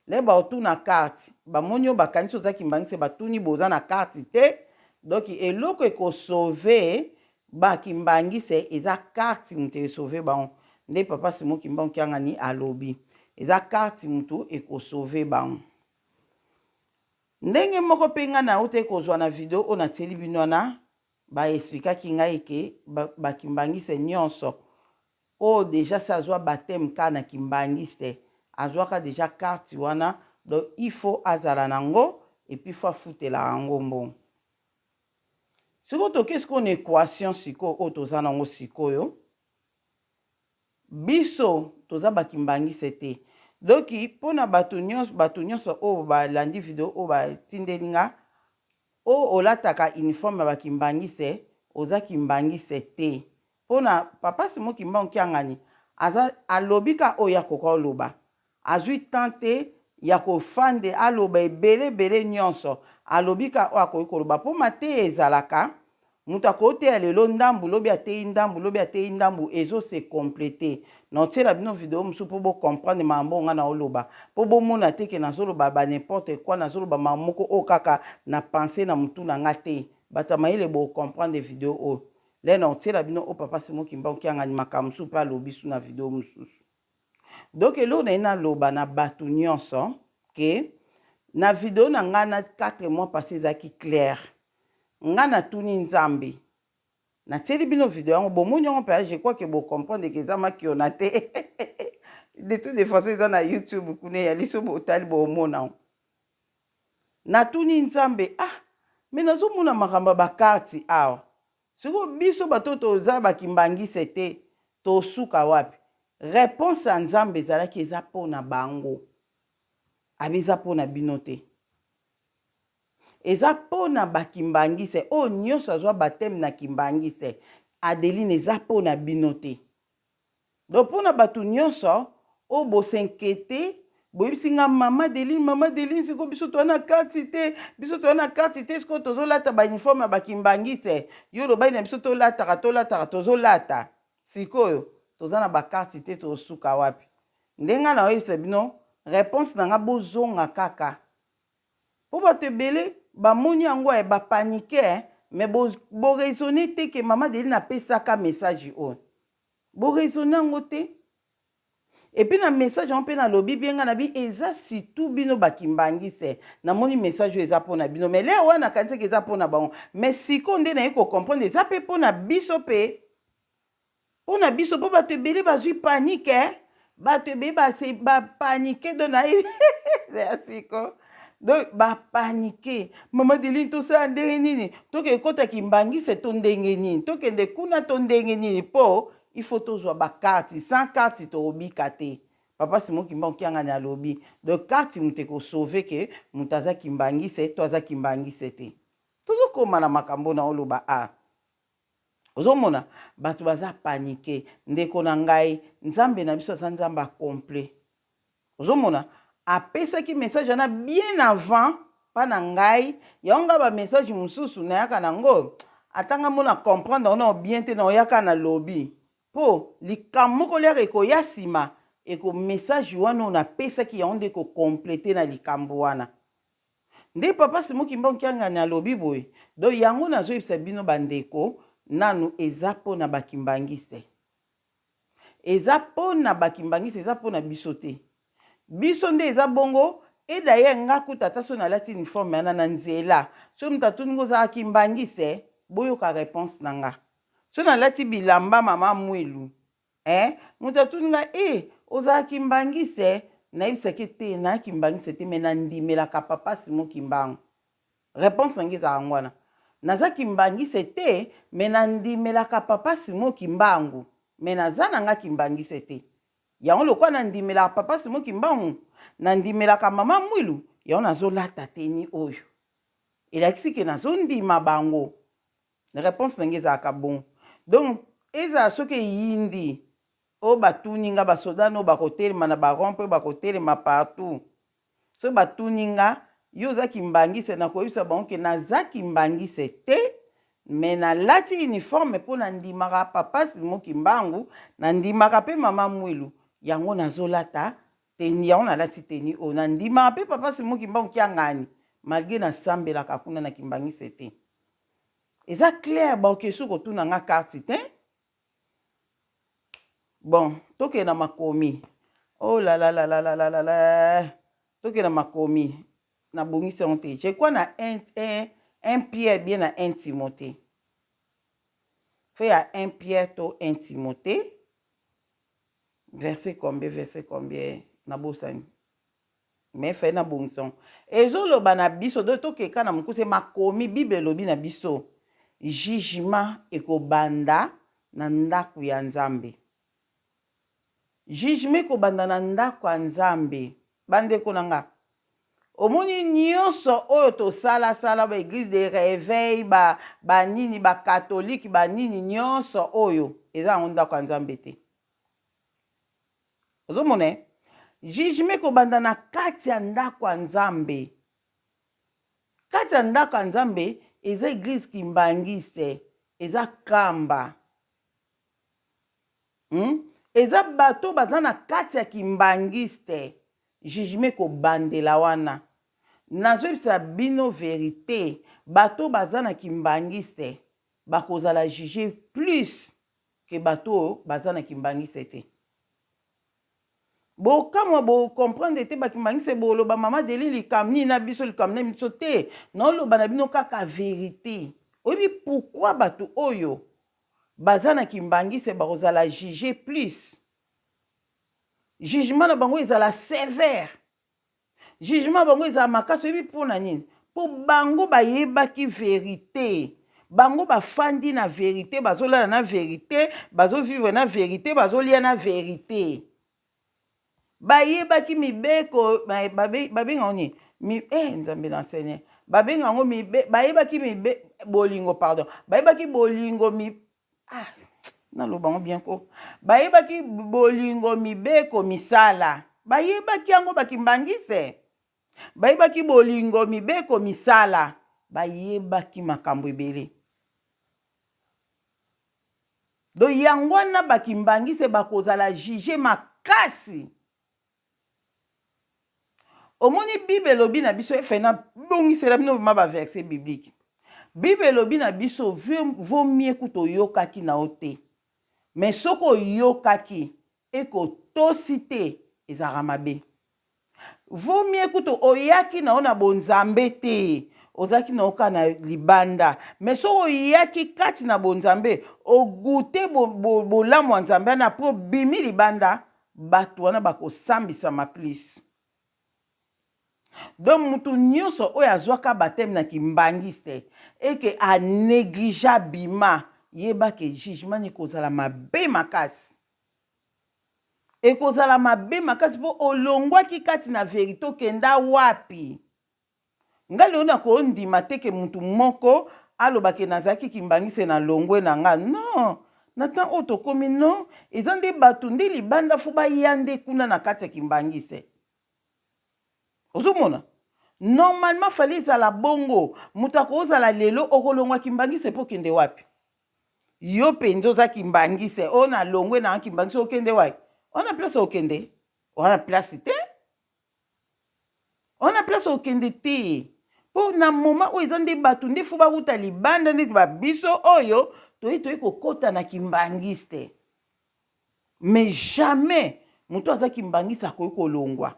Lere bakotuna carte, bamoni yo bakanisi oza kimbanguiste, batuni boza na carte te, donc eloko eko sauver ba kimbanguiste eza carte mutu e sauver bango. Nde papa Simon Kimbangu Kiangani alobi. Eza carte mutu eko sauver bango. Ndenge moko pe nga nawutaki kozua na video oyo natieli bino wana, Ba explikaki ngai ke ba kimbanguiste nionso oyo dejà si azua bapteme kaka na kimbanguiste azuaka dejà carte wana donc il faut azala na ngo et puis faut afutelaka yango mbongo. Sikoyo toke sikoyo na equation sikoyo oyo toza na ngo sikoyo biso toza ba kimbanguiste te donc pona batu nionso batu nionso oyo balandi video oyo batindeli nga Oh olataka uniforme ya ba kimbanguiste oza kimbanguiste te pona papa Simon kimbangu kiangani aza alobi ka oyo ye akoka oloba azui temps te ya kofande aloba ebele ebele nyonso. Alobi ka oyo akoki koloba mpo mateya ezalaka moto akoteya lelo ndambu, lobi ateyi ndambu, lobi ateyi ndambu, ezo se completer. Naotiela bino video mosusu mpo bo comprendre makambo oyo nga naoloba, mpo bomona te ke nazoloba ba n'importe quoi, nazoloba makambo moko oyo kaka na pense na motu na nga te. Bato ya mayele bo comprendre video oyo. Lelo naotiela bino oyo papa Simon Kimbangu Kiangani makambo mosusu mpe alobi su na video mosusu. Donc eloko naye naloba na bato nyonso ke na video na ngai na 4 mois passé ezalaki clair. Nga natuni Nzambe, natieli bino video yango bomoni yango mpenza, je crois que bo comprendre que eza makiona te. De toute les façons eza na YouTube kuna eyali, so botali bomona yango. Natuni Nzambe, ah mais nazomona makambo ya ba carte awa, sikoyo biso bato toza ba kimbangiste te tosuka wapi? Reponse ya Nzambe ezalaki eza mpo na bango, abi eza mpo na bino te. Eza pona ba kimbanguiste oyo nioso azua bapteme na kimbanguiste Adeline eza pona bino te donc pona batu nioso oyo bo s'inquiete boyebisi nga mama Adeline mama Adeline sikoyo biso toza na carte te biso toza na carte te sikoyo tozo lata ba uniforme ya ba kimbanguiste yo olobaki na biso tolataka tolataka tozolata sikoyo toza na ba carte te tosuka wapi nde nga naoyebisa bino reponse na nga bozonga kaka Po batu ebele ba moni yango eh ba panique eh mais bo bo raisonner te que mama Adeline apesaka message oyo. Bo raisonner yango te. Et puis na message yango pe nalobi bien nga nabi eza surtout bino ba kimbanguiste namoni message oyo eza pona bino mais leo wana nakanisaki eza pona bango mais sikoyo nde naye ko comprendre eza pe pona biso pe. Pona biso po bato ebele bazui panique eh bato ebele ba se ba panique donc nayebi ya siko donc ba panique mama Adeline tosala ndenge nini tokende kota kimbangiste to ndenge nini tokende kuna to ndenge nini po il faut tozwa ba carte sans carte tokobika te papa Simon Kimbangu Kiangani alobi donc carte moto eko sauve ke moto aza kimbangiste to aza kimbangiste te tozokoma na makambo na oloba ah Ozomona batu baza panique ndeko na ngai nzambe na biso aza nzambe ya complet ozomona apesaki message wana bien avant pa na ngai yango ngai ba message mosusu nayaka na ngo ata ngai mona comprendre yango nao bien te na oyaka na lobi po likambo moko liaka ekoya nsima eko message wana oyo napesaki yango nde eko complete na likambo wana. Nde papa Simon Kimbangu Kiangani alobi boye, donc yango nazoyebisa bino ba ndeko nanu eza pona ba kimbanguiste. Eza pona ba kimbanguiste eza pona biso te. Biso nde eza bongo et d'ailleurs nga kutu ata soki nalati uniforme wana na nzela soki mutu atuni nga ozalaka kimbanguiste? Boyoka reponse na nga. Soki nalati bilamba mama Muilu Eh mutu atuni nga eh ozala kimbanguiste? Nayebisaki ye te naa kimbanguiste te mais nandimelaka papa Simon kimbangu. Reponse na nga ezalaka yango wana. Naza kimbanguiste te mais nandimelaka papa Simon kimbangu mais naza na nga kimbanguiste te. Yango lokola nandimelaka papa Simon kimbangu, nandimelaka mama Mwilu yango nazolata tenue oyo. Elakisi ke nazondima bango. Reponse na nga ezalaka bongo. Donc ezala soki eyindi oyo batuni nga ba soda no bakotelema na ba rond point bakotelema partout soki batuni nga yo oza kimbangiste nakoyebisa bango ke naza kimbangiste te mais nalati uniforme mpo nandimaka papa Simon Kimbangu nandimaka mpe mama Mwilu yango nazolata teni yango nalati teni oyo nandimaka mpe papa Simon Kimbangu kiangani malgre nasambelaka kuna na kimbangiste te. Eza clair baoke su kotuna nga carte te. Bon, tokende na makomi. Oh la la la la la la la la. Tokende na makomi. Nabongisi yango te. Je crois na 1 Pierre bien na 1 Timothée. Fait ya 1 Pierre to 1 Timothée. Verset combien, verset combien? Nabosani. Mais fallait na bongisa yango. Ezoloba na biso donc tokeka na mokuse makomi bible elobi na biso jugement ekobanda na ndaku ya Nzambe. Jugement ekobanda na ndaku ya Nzambe. Bandeko na nga omoni nyonso oyo tosala sala ba eglise de reveil ba ba nini ba catholique ba nini nyonso oyo eza yango ndaku ya Nzambe te. Ozomona eh? Jugement ekobanda na kati ya ndako ya Nzambe. Kati ya ndako ya Nzambe eza eglise kimbanguiste, eza kamba. Hum? Eza bato baza na kati ya kimbanguiste. Jugement ekobandela wana. Nazoyebisa bino verite, bato baza na kimbanguiste bakozala juge plus que bato oyo baza na kimbanguiste te. Bokamwa bo comprendre te ba kimbanguiste boloba mama Adeline likambo nini na biso likambo na biso te naoloba na bino kaka verite oyebi pourquoi bato oyo baza na kimbanguiste bakozala juge plus jugement na bango ezala sévère Jugement bango ezala makasi oyebi pona nini? Po bango bayebaki verite. Bango bafandi na verite, bazolala na verite, bazo vivre na verite, bazolia na verite. Bayebaki mibeko babenga yango nini? Mi, eh Nzambe na Seigneur. Babenga yango mibe, bayebaki mibe bolingo pardon. Bayebaki bolingo mi ah naloba yango bien ko bayebaki bolingo mibeko misala bayebaki yango bakimbangise bayebaki bolingo mibeko misala bayebaki makambo ebele do yango wana bakimbangise bakozala juge makasi Omoni bible elobi na biso efe na bongisela bino vraiment ba verset biblique. Bible elobi na biso vaut mieux kutu oyokaki na yo te. Mais soki oyokaki eko tosi te ezalaka mabe. Vaut mieux kutu oyaki na yo na bonzambe te ozalaki na yo kaka na libanda mais soki oyaki kati na bonzambe o goute bolamu ya nzambe wana apres obimi libanda Batu wana bakosambisama plus. Donc mutu nionso oyo azwaka bapteme na kimbanguiste et que a negligea abima, yeba que jugement ne ekozala mabe makasi. Ekozala mabe makasi po olongwaki kati na verite okenda wapi? Nga lelo nako ndima te ke mutu moko aloba ke nazalaki kimbanguiste na longwe na nga non na temps oyo tokomi non eza nde batu nde libanda faut baya nde kuna na kati ya kimbanguiste ozo mona normalement fallait ezala bongo mutu akozala lelo okolongwa kimbanguiste po okende wapi yo penza oza kimbanguiste oyo na longwe na kimbanguiste okende wapi wana place okende wana place te Wana place okende te po na moment oyo eza nde batu nde faut bawuta libanda ndeti ba biso oyo toye toye kokota na kimbanguiste mais jamais mutu aza kimbanguiste akoki kolongwa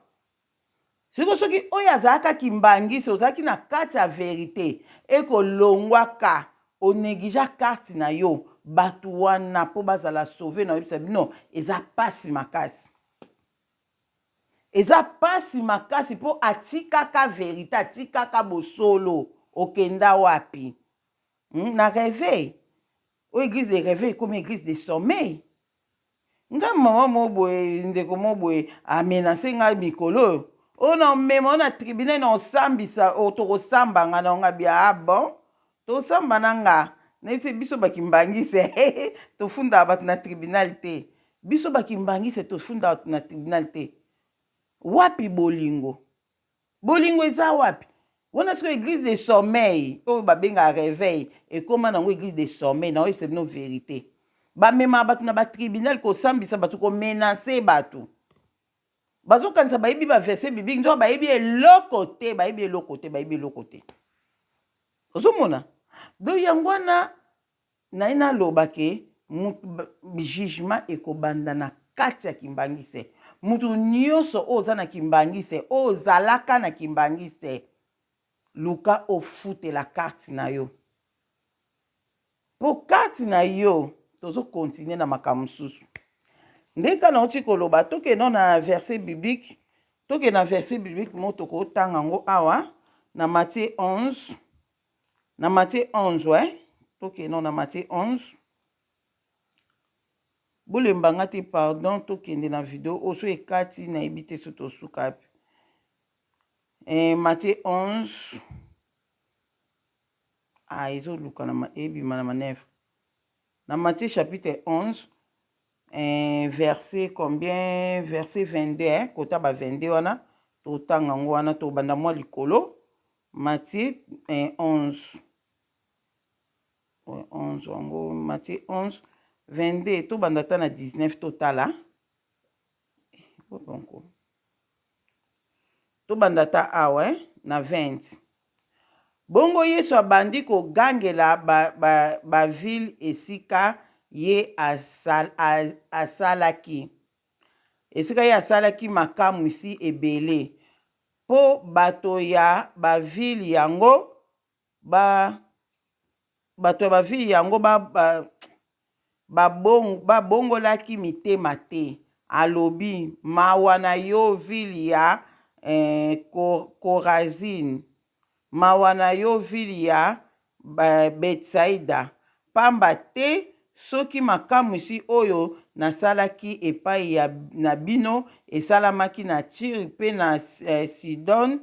siko soki oyo azalaka kimbanguiste ozalaki na kati ya verite ekolongwaka onegligea carte na yo batu wana po bazala sauve na oyebisa bino eza pasi makasi. Eza pasi makasi po atikaka verite atikaka bosolo okenda wapi hum na reveil oyo eglise de reveil ekomi eglise de sommeil nga maman moko boye ndeko moko boye a menace nga mikolo oyo oyo na omema yo na tribunal na osambisa tokosamba nga na nga bia ah bon tosamba na nga nayebisi biso bakimbangise tofundaka bato na tribunal te Biso ba kimbanguiste tofunda batu na tribunal te wapi bolingo bolingo eza wapi wana sikoyo eglise de sommeil oyo babengaka reveil ekoma nango eglise de sommeil naoyebisa bino verite bamemaka bato na batribunal kosambisa bato komenase bato bazokanisa bayebi baverse biblique nzoka bayebi eloko te bayebi eloko te bayebi eloko te ozomona donc yango wana Naye naloba ke mutu jugement ekobanda na kati ya kimbanguiste mutu nioso oyo oza na kimbanguiste oyo ozalaka na kimbanguiste luka ofutela carte na yo po carte na yo tozo continuer na makambo mosusu nde kaka nauti koloba tokende na verset biblique tokende na verset biblique moko tokotanga yango awa na Matthieu 11 Na Matthieu 11 eh toke non na Matthieu 11 bolemba nga te pardon tokende na video oyo so ekati nayebi te so tosuka wapi eh, Matthieu 11 ah ezoluka na ebima na manevre na Matthieu chapitre 11. Eh, verset combien? Verset 22, eh? Kota ba 22 wana, totanga yango wana, tobanda mwa likolo. Matthieu eh, 11. 11 yango, Matthieu 11, 22, tobanda ata na 19 totala. Bonko. Tobanda ata awa, eh? Na 20. Bongo Yesu abandi kogangela ba, ba, ba ville esika ye asal, a, asalaki, esika ye asalaki makamwisi ebele, mpo bato ya ba ville yango ba, bato ya ba ville yango ba, ba, Babongolaki mitema te. Alobi, Mawa na yo, ville ya Korazine! Mawa na yo, ville ya Betsaida! Pamba te soki makamwisi oyo nasalaki epai na bino esalamaki na Tire mpe na Sidone,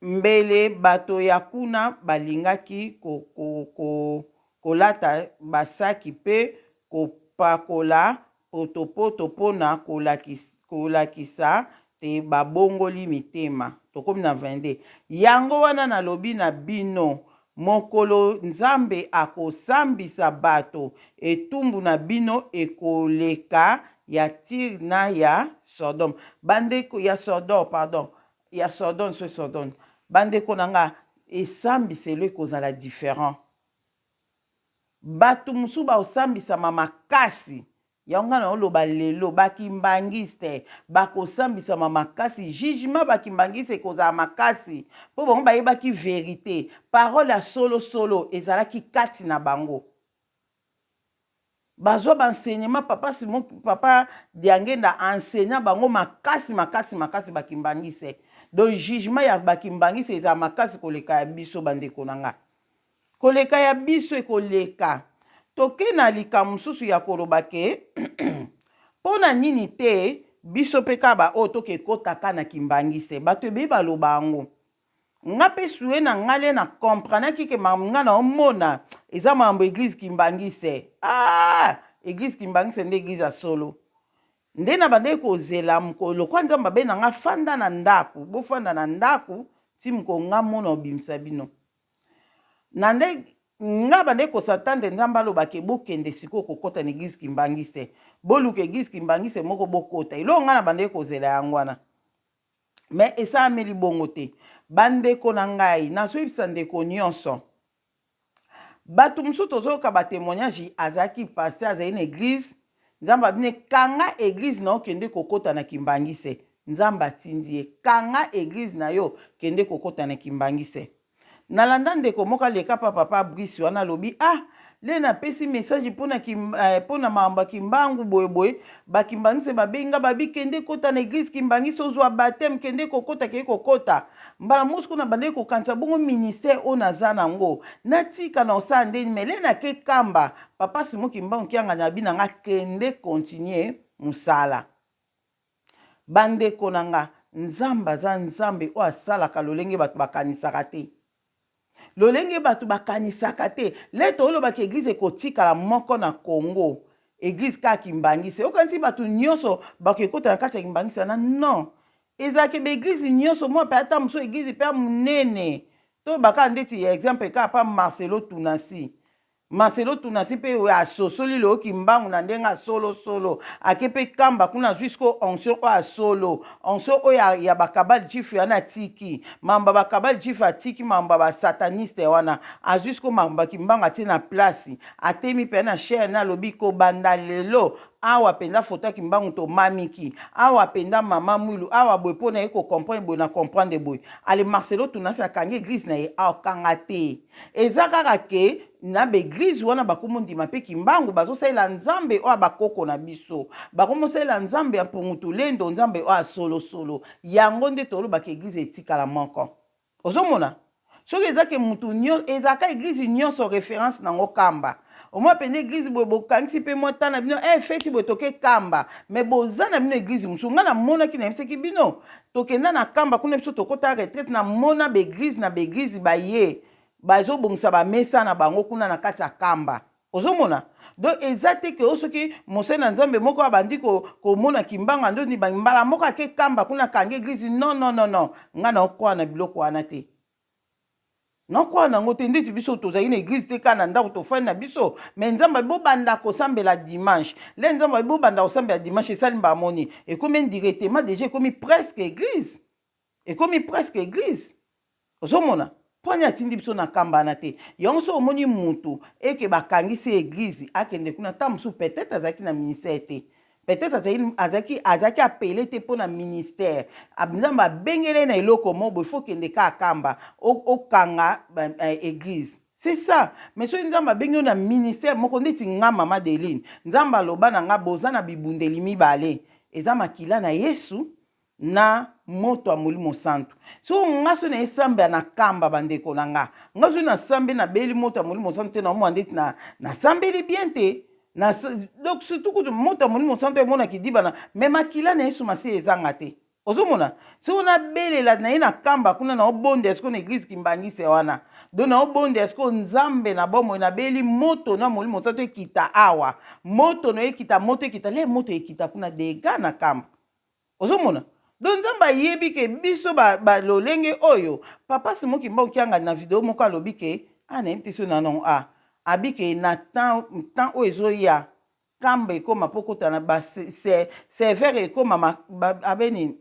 Mbele bato ya kuna balingaki kolata basaki mpe kopakola potopoto mpo na kolakisa te babongoli mitema. Tokomi na 22. Yango wana nalobi na bino, mokolo Nzambe akosambisa bato, etumbu na bino ekoleka ya Tire na ya Sodome. Bandeko, ya Sodor, pardon. Ya sordonne soki sordonne. Ba ndeko na nga esambiselo ekozala different. Batu mosusu bakosambisama makasi. Yango nga naoloba lelo ba kimbanguiste bakosambisama makasi. Jugement ba kimbanguiste ekozala makasi po bango bayebaki verite. Parole ya solo solo ezalaki kati na bango. Bazwa ba enseignement papa Simon papa Diangenda enseignant bango makasi makasi makasi ba kimbanguiste donc jugement ya ba kimbanguiste ezala makasi koleka ya biso ba ndeko na nga koleka ya biso ekoleka toke na likambo mosusu ya koloba ke mpo na nini te biso mpe kaka baoyo toke kotaka na kimbanguiste bato ebele baloba yango Nga pe souhait na nga le na comprenaki ke makambo nga nao mona eza makambo eglise kimbanguiste aah eglise kimbanguiste nde eglise ya solo nde na bandaki kozela mokolo lokola nzambe abe na nga fanda na ndaku bofanda na ndaku ti mokolo nga mona obimisa bino na nde nga bandaki kosatande nzambe aloba ke bokende sikoyo kokota na eglise kimbanguiste boluka eglise kimbanguiste moko bokota eloko nga na bandaki kozela yango wana Mais esalameli bongo te. Ba ndeko na ngai, nazoyebisa ndeko nionso, batu mosusu tozoyoka ba temoignage, azalaki pasteur, azali na eglise, Nzambe alobi ne kanga eglise na yo kende kokota na kimbanguiste. Nzambe atindi ye, kanga eglise na yo kende kokota na kimbanguiste. Nalanda ndeko moko aleka pa papa Brice wana alobi ah le napesi message pona kim, eh, pona makambo ya kimbangu boye boye ba kimbangise babengi nga babi kende kota na eglise kimbangise ozwa baptême kende kokota kende kokota mbala mosusu kuna bandaki kokanisa bongo ministère oyo naza nango natika na osala ndeni me le nake kamba papa Simon Kimbangu Kiangani abi na nga kende continuer mosala Ba ndeko na nga, Nzambe aza Nzambe oyo asalaka lolenge bato bakanisaka te. Lolenge bato bakanisaka te. Le toloba ke eglise ekotikala moko na Congo, eglise kaka Kimbanguiste. Okanisi bato nyonso bakekota na kati ya Kimbanguiste wana? Non. Ezalaka ba eglise nyonso, mwa pe ata mosusu eglise pe ya monene. Toloba kaka ndeti exemple kaka pa Marcelo Tunasi. Marcelo Tunasi pe asosoli lelo kimbangu na ndenge ya solo solo ake pe kamba kuna azui sikoyo onction oyo ya solo onction oyo ya, ya ba kabal juif wana atiki mambo ya ba kabal juif atiki mambo ya ba sataniste wana azui sikoyo mambo ya kimbangu atie na place atemi pe na chaire na alobi kobanda lelo awa penza foto ya kimbangu tomamiki awa penza mama mwilu awa boye po na ye ko comprendre boye na comprendre boye ale Marcelo Tunasi akangi eglise na ye akanga te Eza kaka ke na ba eglise wana bakomo ndima pe kimbangu bazosalela nzambe oyo ya ba koko na biso bakomo salela nzambe ya mpungu tulendo nzambe oyo ya solo solo yango nde toloba ke eglise etikala moko ozomona soki eza ke mutu nyo ezalaka eglise nyonso reference nango kamba omwa mpenza eglise boye bokangisi mpe mwa temps na bino eh feti boye toke kamba mais boza na bino eglise mosusu ngai namonaki nayebisaki bino Tokenda na kamba kuna biso tokota retraite na mona ba eglise na ba eglise baye bazobongisa ba mesa na bango kuna na kati ya kamba ozomona. Donc eza te ke o soki mosali na Nzambe moko abandi komona Kimbangu andoni mbala moko ake kamba kuna akangi eglise. Non, non, non, non, nga na okwa na biloko wana te, nakoa nango te. Ndeti biso tozali na eglise te, kaka na ndako tofandi na biso, mais Nzambe bobanda kosambela dimanche le, Nzambe bobanda kosambela dimanche, esali mbamoni ekomi indirectement déjà, ekomi presque église, ekomi presque église. Ozomona mponi atindi biso na kamba wana te. Yango so omoni mutu eke bakangisi église, akende kuna, ta mosusu peut-être azalaki na ministère te, peut-être azalaki appelé te mpo na ministère. Nzambe abengeli na eloko mo boye, faut kende ka akamba okanga église, c'est ça. Mais soki Nzambe abengi yo na ministère moko, ndeti nga mama Deline, Nzambe aloba na nga: boza na bibundeli mibale, eza makila na Yesu na moto ya Molimo Santu. So nga so naesambela na kamba, bandeko na nga, nga soki nasambe, nabeli moto ya Molimo Santu te, naomwa ndeti nasambeli bien te. Donc surtout kutu moto ya Molimo Santu emonaki dibana, mais makila na Yesu Masiya ezanga te. Ozomona, soki nabelela na ye na kamba kuna, naobondela sikoyo na église kimbangise wana, donc naobondela sikoyo Nzambe na bomoi, nabeli moto na Molimo Santu ekita awa, moto na ekita, moto ekita le, moto ekita kuna dega na kamba. Ozomona, donc Nzambe ayebi ke biso balolenge ba oyo. Papa Simon Kimbangu Kianga na video moko alobi ke a nayebi te so nanongo a abi ke na temps oyo ezoya, kamba ekóma mpo kota na baserveur, ekóma abe nini,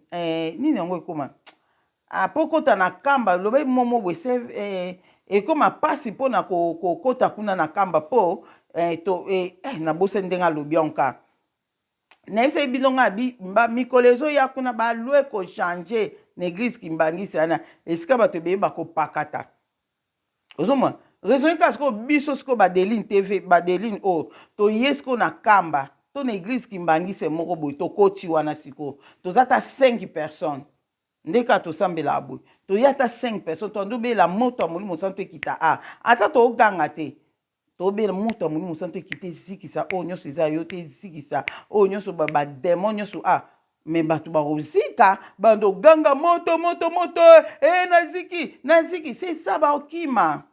nini yango ekóma mpo kota na kamba, loba momo boye, ekóma mpasi mpona kokota kuna na kamba mpo to nabosani ndenge alobi yango. Kaka nayebisaki bino nga abi mikolo ezoya kuna baloi ekochange na église kimbangisi wana, esika bato ebeye bakopakata. Ozomona raisonne kaka sikoyo, biso sikoyo Badeline TV, Badeline oyo toye sikoyo na kamba to na église kimbangisi moko boye, tokoti wana sikoyo, toza ata 5 personnes, nde kaka tosambelaka boye, toye ata 5 personnes, tondobela moto ya Molimo Santu ekita a ata toganga te, tobela moto ya Molimo Santu ekita, ezikisa oyo nyonso eza yo te, ezikisa oyo nyonso, badémon nyonso a. Mais bato bakozika, bando oganga moto, moto, moto, e naziki, naziki, c'est ça, baokima.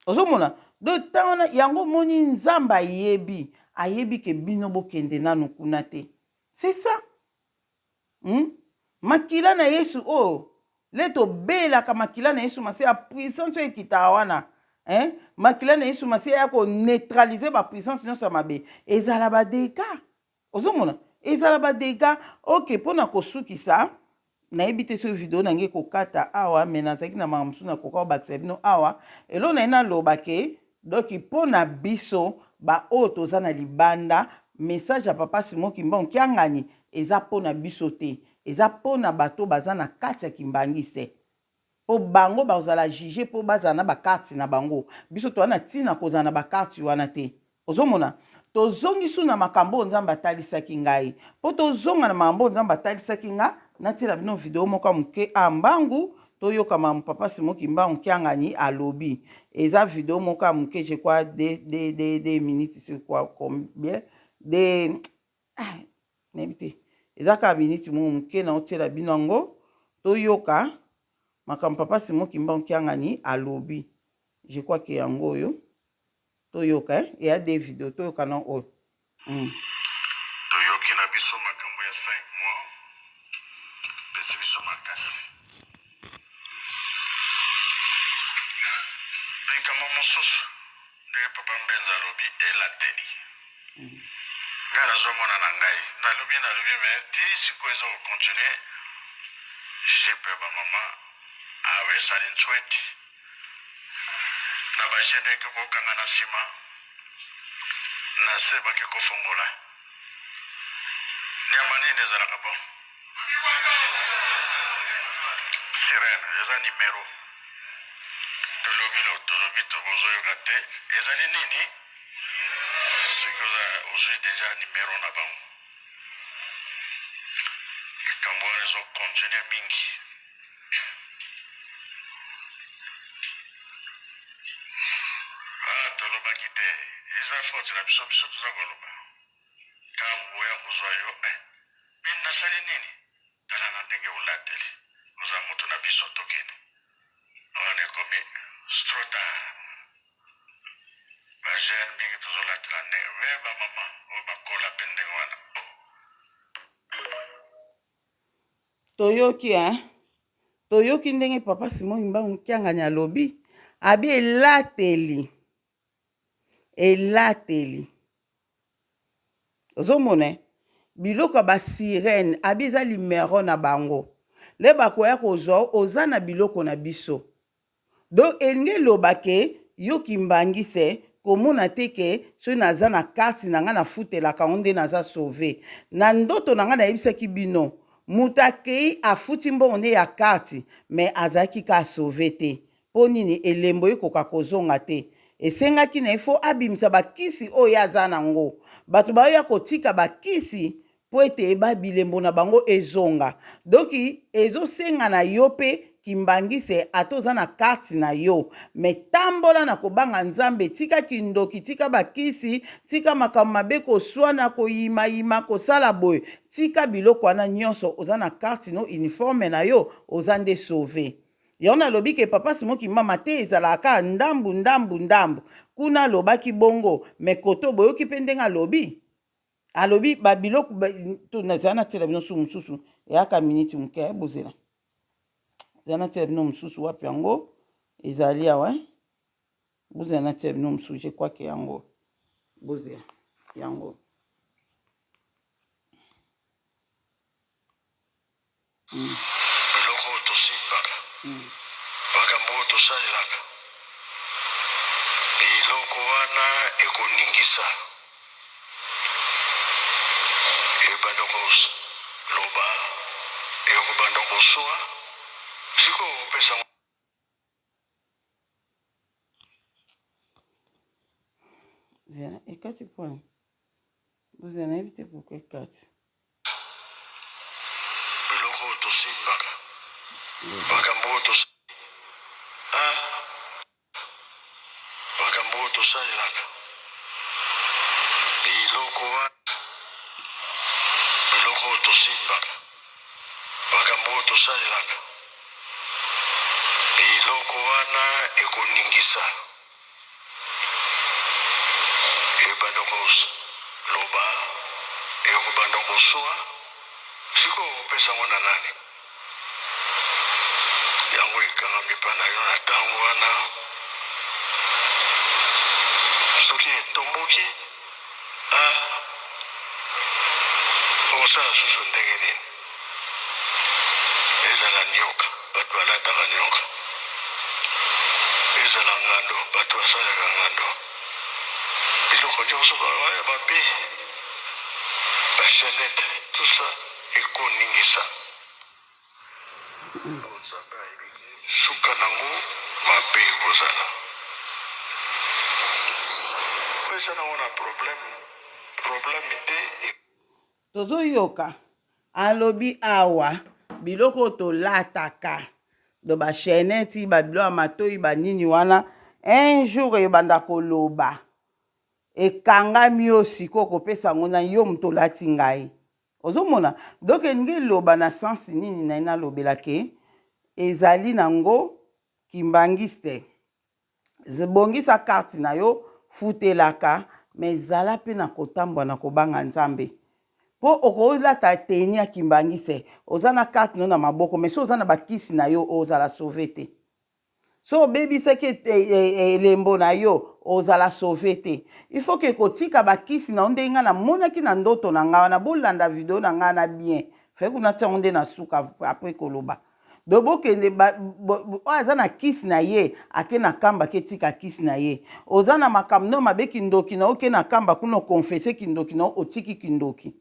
Ozomona, donc ntango wana yango omoni Nzambe ayebi, ayebi ke bino bokende nanu kuna te, c'est ça, Makila na Yesu oyo le tobelaka, makila na Yesu Masiya ya puissance oyo ekitaka wana, hein? Makila na Yesu Masiya ya koneutraliser bapuissance nyonso ya mabe, ezala badégâts. Ozomona, ezala badégâts. Ok, mpona kosukisa, nayebi te soki video na ngai ekokata awa, mais nazalaki na makambo mosusu nakoka kobakisa bino awa. Eloko na ye naloba ke donc mpo na biso baoyo toza na libanda, message ya papa Simon Kimbangu Kiangani eza mpo na biso te, eza mpo na bato baza na kati ya kimbangisi, mpo bango bazala juge, mpo bazala na bacarte na bango. Biso toza na ntina kozala na bacarte wana te. Ozomona, tozongi su na makambo oyo Nzambe atalisaki ngai. Mpo tozonga na makambo oyo Nzambe atalisaki nga, natiela bino video moko ya moke a mbangu, toyoka makambo papa Simon Kimbangu Kiangani alobi. Eza video moko ya moke, je crois 2 minutes, c'est quoi, combien de, ah, nayebi te, eza kaka miniti moko moke. Na otiela bino yango, toyoka makambo papa Simon Kimbangu Kiangani alobi. Je crois ke yango oyo, toyoka, eh? Eya de video, toyoka na oyo. Toyoki na biso makambo ya 5 mois, pesi biso makasi. Likambo mosusu, ndenge papa Mbenza alobi, elateli ngai nazomona na ngai, nalobi, nalobi, mais ti sikoyo eza kocontinue. Jupe ya bamama awa esali ntsweti na bagene, eke kokanga na nsima na se, bake kofongola nyama nini ezalaka bon, sirene eza nimero. Tolobi lo, tolobi to, bozoyoka te. Ezali nini? Soki oza ozwi deja nimero na bango, likambo wana ezocontinue mingi. Ah, tolobaki te, eza faute na biso. Biso toza koloba, ntango boya kozwa yo, eh, bino nasali nini? Tala na ndenge olateli, oza moto na biso, tokende wana. Ekomi trop tard. Bajeune mingi tozolatela ndenge me. Toyoki hein? Toyoki ndenge papa Simon Kimbangu Kiangani alobi, abi elateli, elateli. Ozomona eh? Biloko ya ba sirene, abi eza limero na bango. Le bakoya kozwa oza na biloko na biso. Donc elingi eloba ke yo kimbanguiste komona te ke soki naza na carte na nga nafutelaka yango nde naza sauve. Na ndoto na nga nayebisaki bino mutu akeyi afuti mbongo nde ya carte mais azalaki kaka sauve te po nini elembo ekoka kozonga te esengaki na ye faut abimisa ba kisi oyo ye aza na ngo batu baoya kotika ba kisi po ete ba bilembo na bango ezonga donc ezo senga na yo pe kimbanguiste ata oza na carte na yo mais tambola na kobanga nzambe tika kindoki tika ba kisi tika makambo mabe koswana koyima yima kosala boye tika biloko wana nionso oza na carte no uniforme na yo oza nde sauve yango nalobi ke papa Simon Kimbama te ezalaka kaka ndambu ndambu ndambu kuna alobaki bongo mais koto boyoki pe ndenge alobi Alobi ba biloko to nazala natiela bino su mosusu eyaka miniti moke eh, bozela zala natiela bino mosusu wapi yango ezali awa eh? Bozela natiela bino mosusu je crois que yango bozela yango Biloko oyo tosimbaka, makambo oyo tosalelaka, biloko wana ekoningisa, ebanda koloba, ekobanda koswa. Sikoyo okopesa yango. Zela, ekati point. Bozela, nayebi te pourquoi ekati. Biloko oyo tosimbaka, makambo oyo tos ah, makambo oyo tosalelaka, biloko wana, biloko oyo tosimbaka, makambo oyo tosalelaka, biloko wana ekoningisa. Ebanda koloba, ekobanda koswa. Sikoyo okopesa yango na nani? Yango ekangami epai na yo na ntango wana. Soki etomboki, ah, okosala susu ndenge nini? Ezala nioka, bato balataka nioka. Ezala ngando, bato basalaka ngando. Biloko nyonso ya mabe, ba chainette, tout ça ekoningisa. Po Nzambe ayebi ke suka nango mabe ekozala. Po eza nango na problème, problème te. Tozo yoka alobi awa biloko oyo tolataka do ba chainette ba biloko ya matoyi ba nini wana un jour ebanda koloba ekangami yo sikoyo kopesa yango na yo moto olati ngai ozomona donc elingi eloba na sens nini naye nalobela ke ezali nango kimbanguiste Bongisa carte na yo, futelaka, mais zala pe na kotambwa na kobanga Nzambe. Po okolata tenue ya kimbanguiste, oza na carte no na maboko, mais soki oza na ba kisi na yo, ozala sauve te. Soki obebisaki elembo na yo, ozala sauve te. Il faut que kotika ba kisi na yo ndenge nga namonaki na ndoto na nga wana, bolanda video na nga wana bien. Fallait kuna tia yango nde na suka après koloba. Donc bokende oyo aza na kisi na ye ake na kamba ake tika kisi na ye. Oza na makambo no mabe kindoki na oke na kamba kuna oconfesse kindoki na otiki kindoki.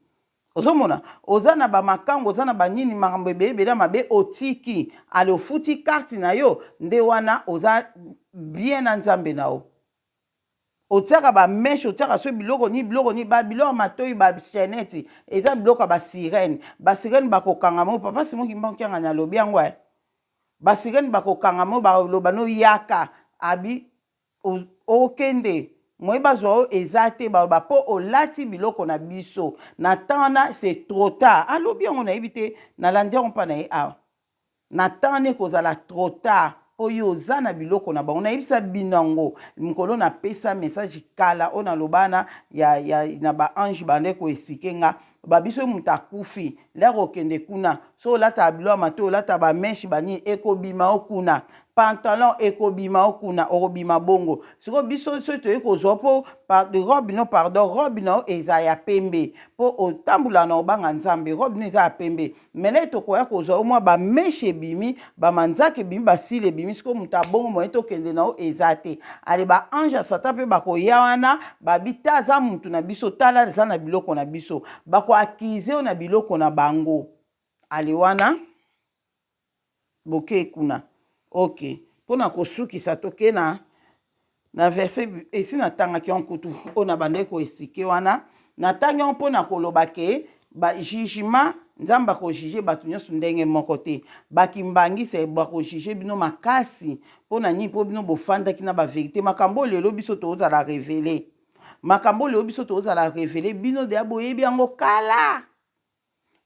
Ozomona oza na ba makango oza na ba nini makambo ebele ebele ya mabe otiki ale ofuti carte na yo nde wana oza bien na Nzambe na yo. Otiaka ba meche otiaka soki biloko nini biloko nini ba biloko ya matoyi ba chainette eza biloko ya ba sirene ba sirene bakokanga mo papa Simon Kimbangu Kiangani alobi yango eh ba sirene bakokanga mo baloba no yaka abi okende moye bazwa yo eza te baloba po olati biloko na biso na temps wana c'est trop tard alobi yango nayebi te nalandi yango mpa na ye awa Na temps wana ekozala trop tard po yo oza na biloko na bango. Nayebisa bino yango mokolo na pesa message kala oyo naloba wana ya, ya na ba ange bande ko expliquer nga. Ba biso moto akufi lere okende kuna, so olataka biloko ya matoi, olataka bamèches, banini, ekobima o kuna, pantalon ekobima o kuna, okobima bongo. Sikoyo biso soki toyei kozwa mpo robe no, pardon, robe na yo eza ya pembe, mpo otambola na obanga Nzambe, robe no eza ya pembe. Mele tokoya kozwa yo, mwa bamèches ebimi, bamanzaka ebimi, basile ebimi. Sikoyo moto abongo moye tokende na yo eza te. Ale baange ya Satan mpe bakoya wana, babi te aza mutu na biso, tala eza na biloko na biso, bakoaccuser yo na biloko na bango. Ale wana boke kuna. Ok, mpona kosukisa, toke na verset esi natangaki yango kutu, oyo na bandaki koexpliquer wana. Natangi yango mpona koloba ke bajugement, Nzambe akojuger bato nyonso ndenge moko te. Bakimbangisa, bakojuger bino makasi. Mpona nini? Mpo bino bofandaki na bavérité. Makambo oyo lelo biso tozala révélé, makambo oyo lelo biso tozala révélé, bino deya boyebi yango kala.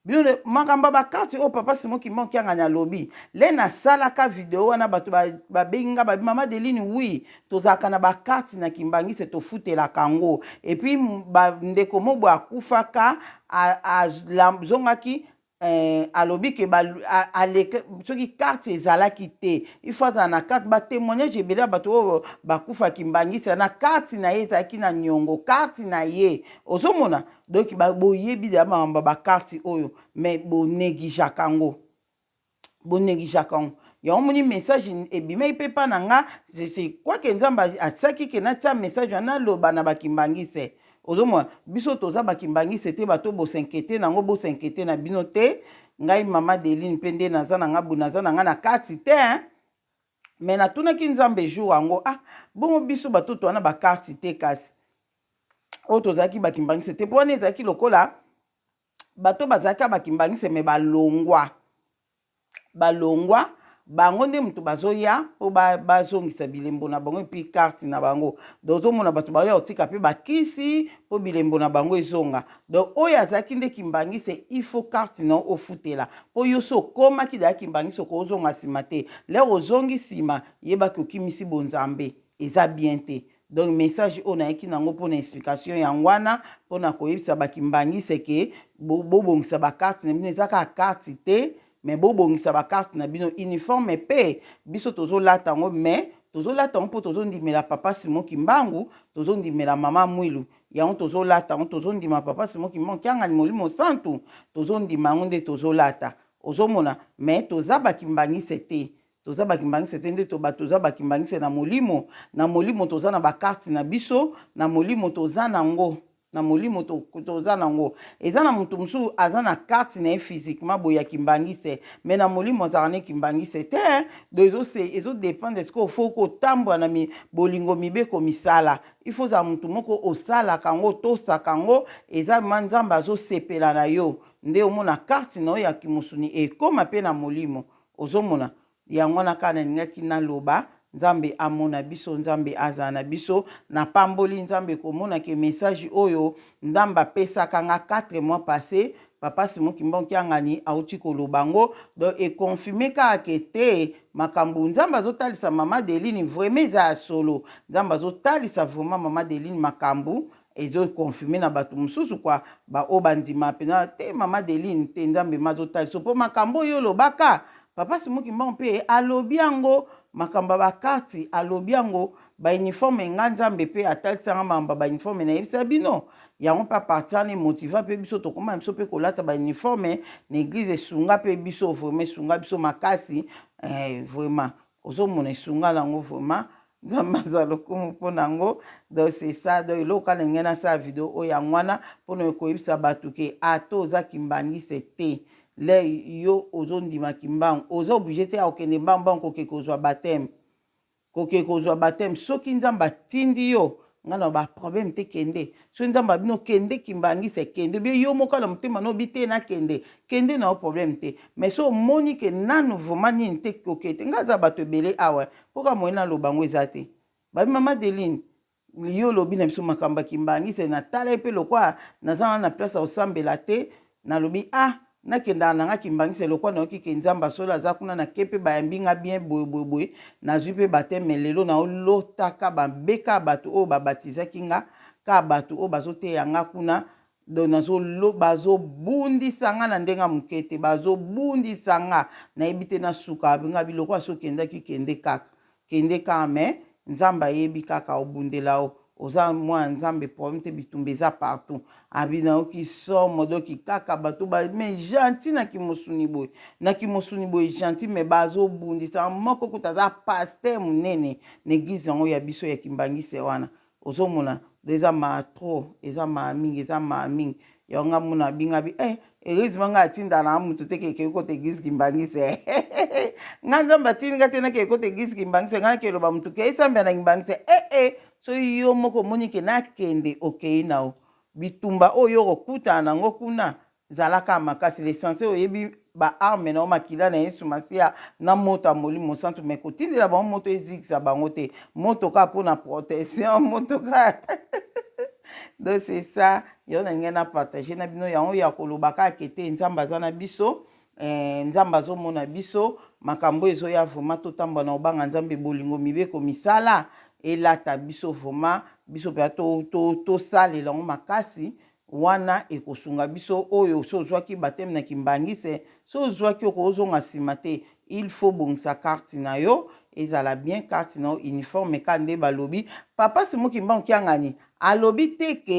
Bino makambo ya bacartes oyo papa Simon Kimbangu Kiangani alobi, le nasalaka video wana, bato babengi nga, babi: "Mama Deline, oui, tozalaka na bacartes na Kimbangise, tofutelaka yango." Et puis bandeko mo boye akufaka, azongaki, alobi ke aleke soki carte ezalaki te, il faut azala na carte. Batémoignage ebele ya bato oyo bakufaki mbangisa na carte na ye ezalaki na niongo, carte na ye. Ozomona, donc boyebi deya makambo ya bacartes oyo, mais bonégligeaka yango, bonégligeaka yango. Yango moni message ebimaki mpe mpa na nga, kwake Nzambe atiaki ke natia message wana, naloba na bakimbangise. Ozomona, biso toza bakimbangise te. Bato bos'inquiéter nango, bos'inquiéter na bino te. Ngai mama Deline mpe nde naza na nga boye, naza na nga na kati te, mais natunaki Nzambe jour yango: "Ah bongo biso bato to wana bacartes te, kasi oyo tozalaki bakimbangise te?" Mpo wana ezalaki lokola bato bazalaki bakimbangise mais balongwa, balongwa bango nde moto bazoya mpo bazongisa bilembo na bango et puis carte na bango. Donc ozomona bato baoya kotika mpe bakisi mpo bilembo na bango ezonga. Donc oyo azalaki nde kimbangise, il faut carte na ofutela, mpo yo so okomaki daya kimbangise, okozonga nsima te. Lere ozongi nsima, yebaki okimisi bonzambe, eza bien te. Donc message oyo nayeki nango mpona explication yango wana, mpona koyebisa bakimbangise ke bobongisa bacartes na bino. Eza kaka carte te, mais bobongisa bacartes na bino. Uniforme mpe biso tozolata yango, mais tozolata yango mpo tozondimela papa Simon Kimbangu, tozondimela mama Mwilu, yango tozolata yango. Tozondima papa Simon Kimbangu Kiangani, Molimo Santu, tozondima yango nde tozolata. Ozomona, mais toza bakimbangise te, toza bakimbangise te. Nde toza bakimbangise na molimo. Na molimo toza na bacartes na biso, na molimo toza nango, na molimo toza nango. Eza na moto mosusu aza na carte na ye physiquement boye ya kimbangise, mais na molimo azalaka ne kimbangise te. Donc ezodépendre. Ce faut kotambola na bolingo, mibeko, misala, il faut ozala motu moko osalaka yango, otosaka yango, eza ma Nzambe azosepela na yo, nde omona carte na yo ya kimosuni ekóma mpe na molimo. Ozomona, yango wana kaka nalingaki naloba. Nzambe amona biso, Nzambe azala na biso. Napamboli Nzambe komona ke message oyo Nzambe apesaka nga 4 mois passé, papa Simon Kimbangu Kiangani auti koloba yango. Donc econfirmer kaka ke te, makambo Nzambe azotalisa mama Deline vraiment eza ya solo. Nzambe azotalisa vraiment mama Deline makambo, ezoconfirmer na bato mosusu kwa baoyo bandima mpenza te mama Deline te. Nzambe ma azotalisa mpo makambo oyo olobaka, papa Simon Kimbangu mpe alobi yango, makambo ya bacartes alobi yango, bauniforme. Nga Nzambe mpe atalisanga makambo ya bauniforme, nayebisa bino yango mpe. À partir wana emotiver mpe biso, tokóma biso mpe kolata bauniforme na église. Esunga mpe biso vraiment, esunga biso makasi, vraiment. Ozomona, esunga nango vraiment, Nzambe azwa lokumu mpo nango. Donc c'est ça. Donc eloko kaka ndenge nasala video oyo, yango wana, mpona koyebisa bato ke ata oza kimbangise te, le yo ozondima Kimbangu, oza obligé te akokende mbangumbangu koke kozwa baptême, koke kozwa baptême. Soki Nzambe atindi yo, ngai na baproblème te, kende. Soki Nzambe abino kende kimbangisa, kende bie yo moko na motema nobi te, nakende, kende na yo, problème te. Mais so omoni ke nanu vraiment nini te, koke te. Ngai aza bato ebele awa, mpoka moye naloba yango eza te. Babi: "Mama Deline, yo olobi na biso makambo ya kimbangisa." Natala ye mpe lokwa naza wana na place ya kosambela te, nalobi: "Ah, nakendaka na nga kimbangisa lokwa nayoki ke Nzambe asolo aza kuna." Nake mpe, bayambi nga bien, boye boye boye, nazwi mpe baptême. Lelo naolotaka babeka bato oyo babatizaki nga, kaka bato oyo bazoteya nga kuna. Donc nazolo, bazobundisa nga na ndenge ya moke te, bazobundisa nga, nayebi te nasuka nga biloko ya so. Okendaki, kende kaka, kende kaka, mais Nzambe ayebi kaka obundela o. Oza mwana Nzambe, problème te. Bitumba eza partout. Abi nayoki somo. Doki kaka bato ba, mais gentil na kimosuni boye, na kimosuni boye gentil, mais bazobundisa. Moko kuta aza pasteur monene na église yango ya biso ya Kimbangise wana. Ozomona eza maa trop, eza maa mingi, eza maa mingi. Yango nga mona binga bi heureusement nga atinda na mutu te keke kota église Kimbangise. Nga Nzambe atindi nga te nakeke kota église Kimbangise. Nga nakeloba mutu ke esambela na Kimbangise. Soki yo moko omoni ke nakende, okei na yo. Bitumba oyo okokutana nango kuna, zalaka makasi. L'essentiel oyebi baarme na yo, makila na Yesu Masiya na moto ya Molimo Santu. Mais kotindela bango moto ezikisa bango te, moto kaka mpona protection, moto kaka. Donc c'est ça, yo na ngai na partage na bino yango ya koloba kaka ete Nzambe aza na biso, Nzambe azomona biso. Makambo ezoya vraiment, totambola na kobanga Nzambe, bolingo, mibeko, misala elata biso vraiment. Biso mpenza tosalela yango makasi wana, ekosunga biso. Oyo so ozwaki baptême na Kimbangise, so ozwaki, okozonga nsima te. Il faut bongisa carte na yo, ezala bien carte na yo, uniforme kaka nde balobi. Papa Simo Kimbangu Kiangani alobi te ke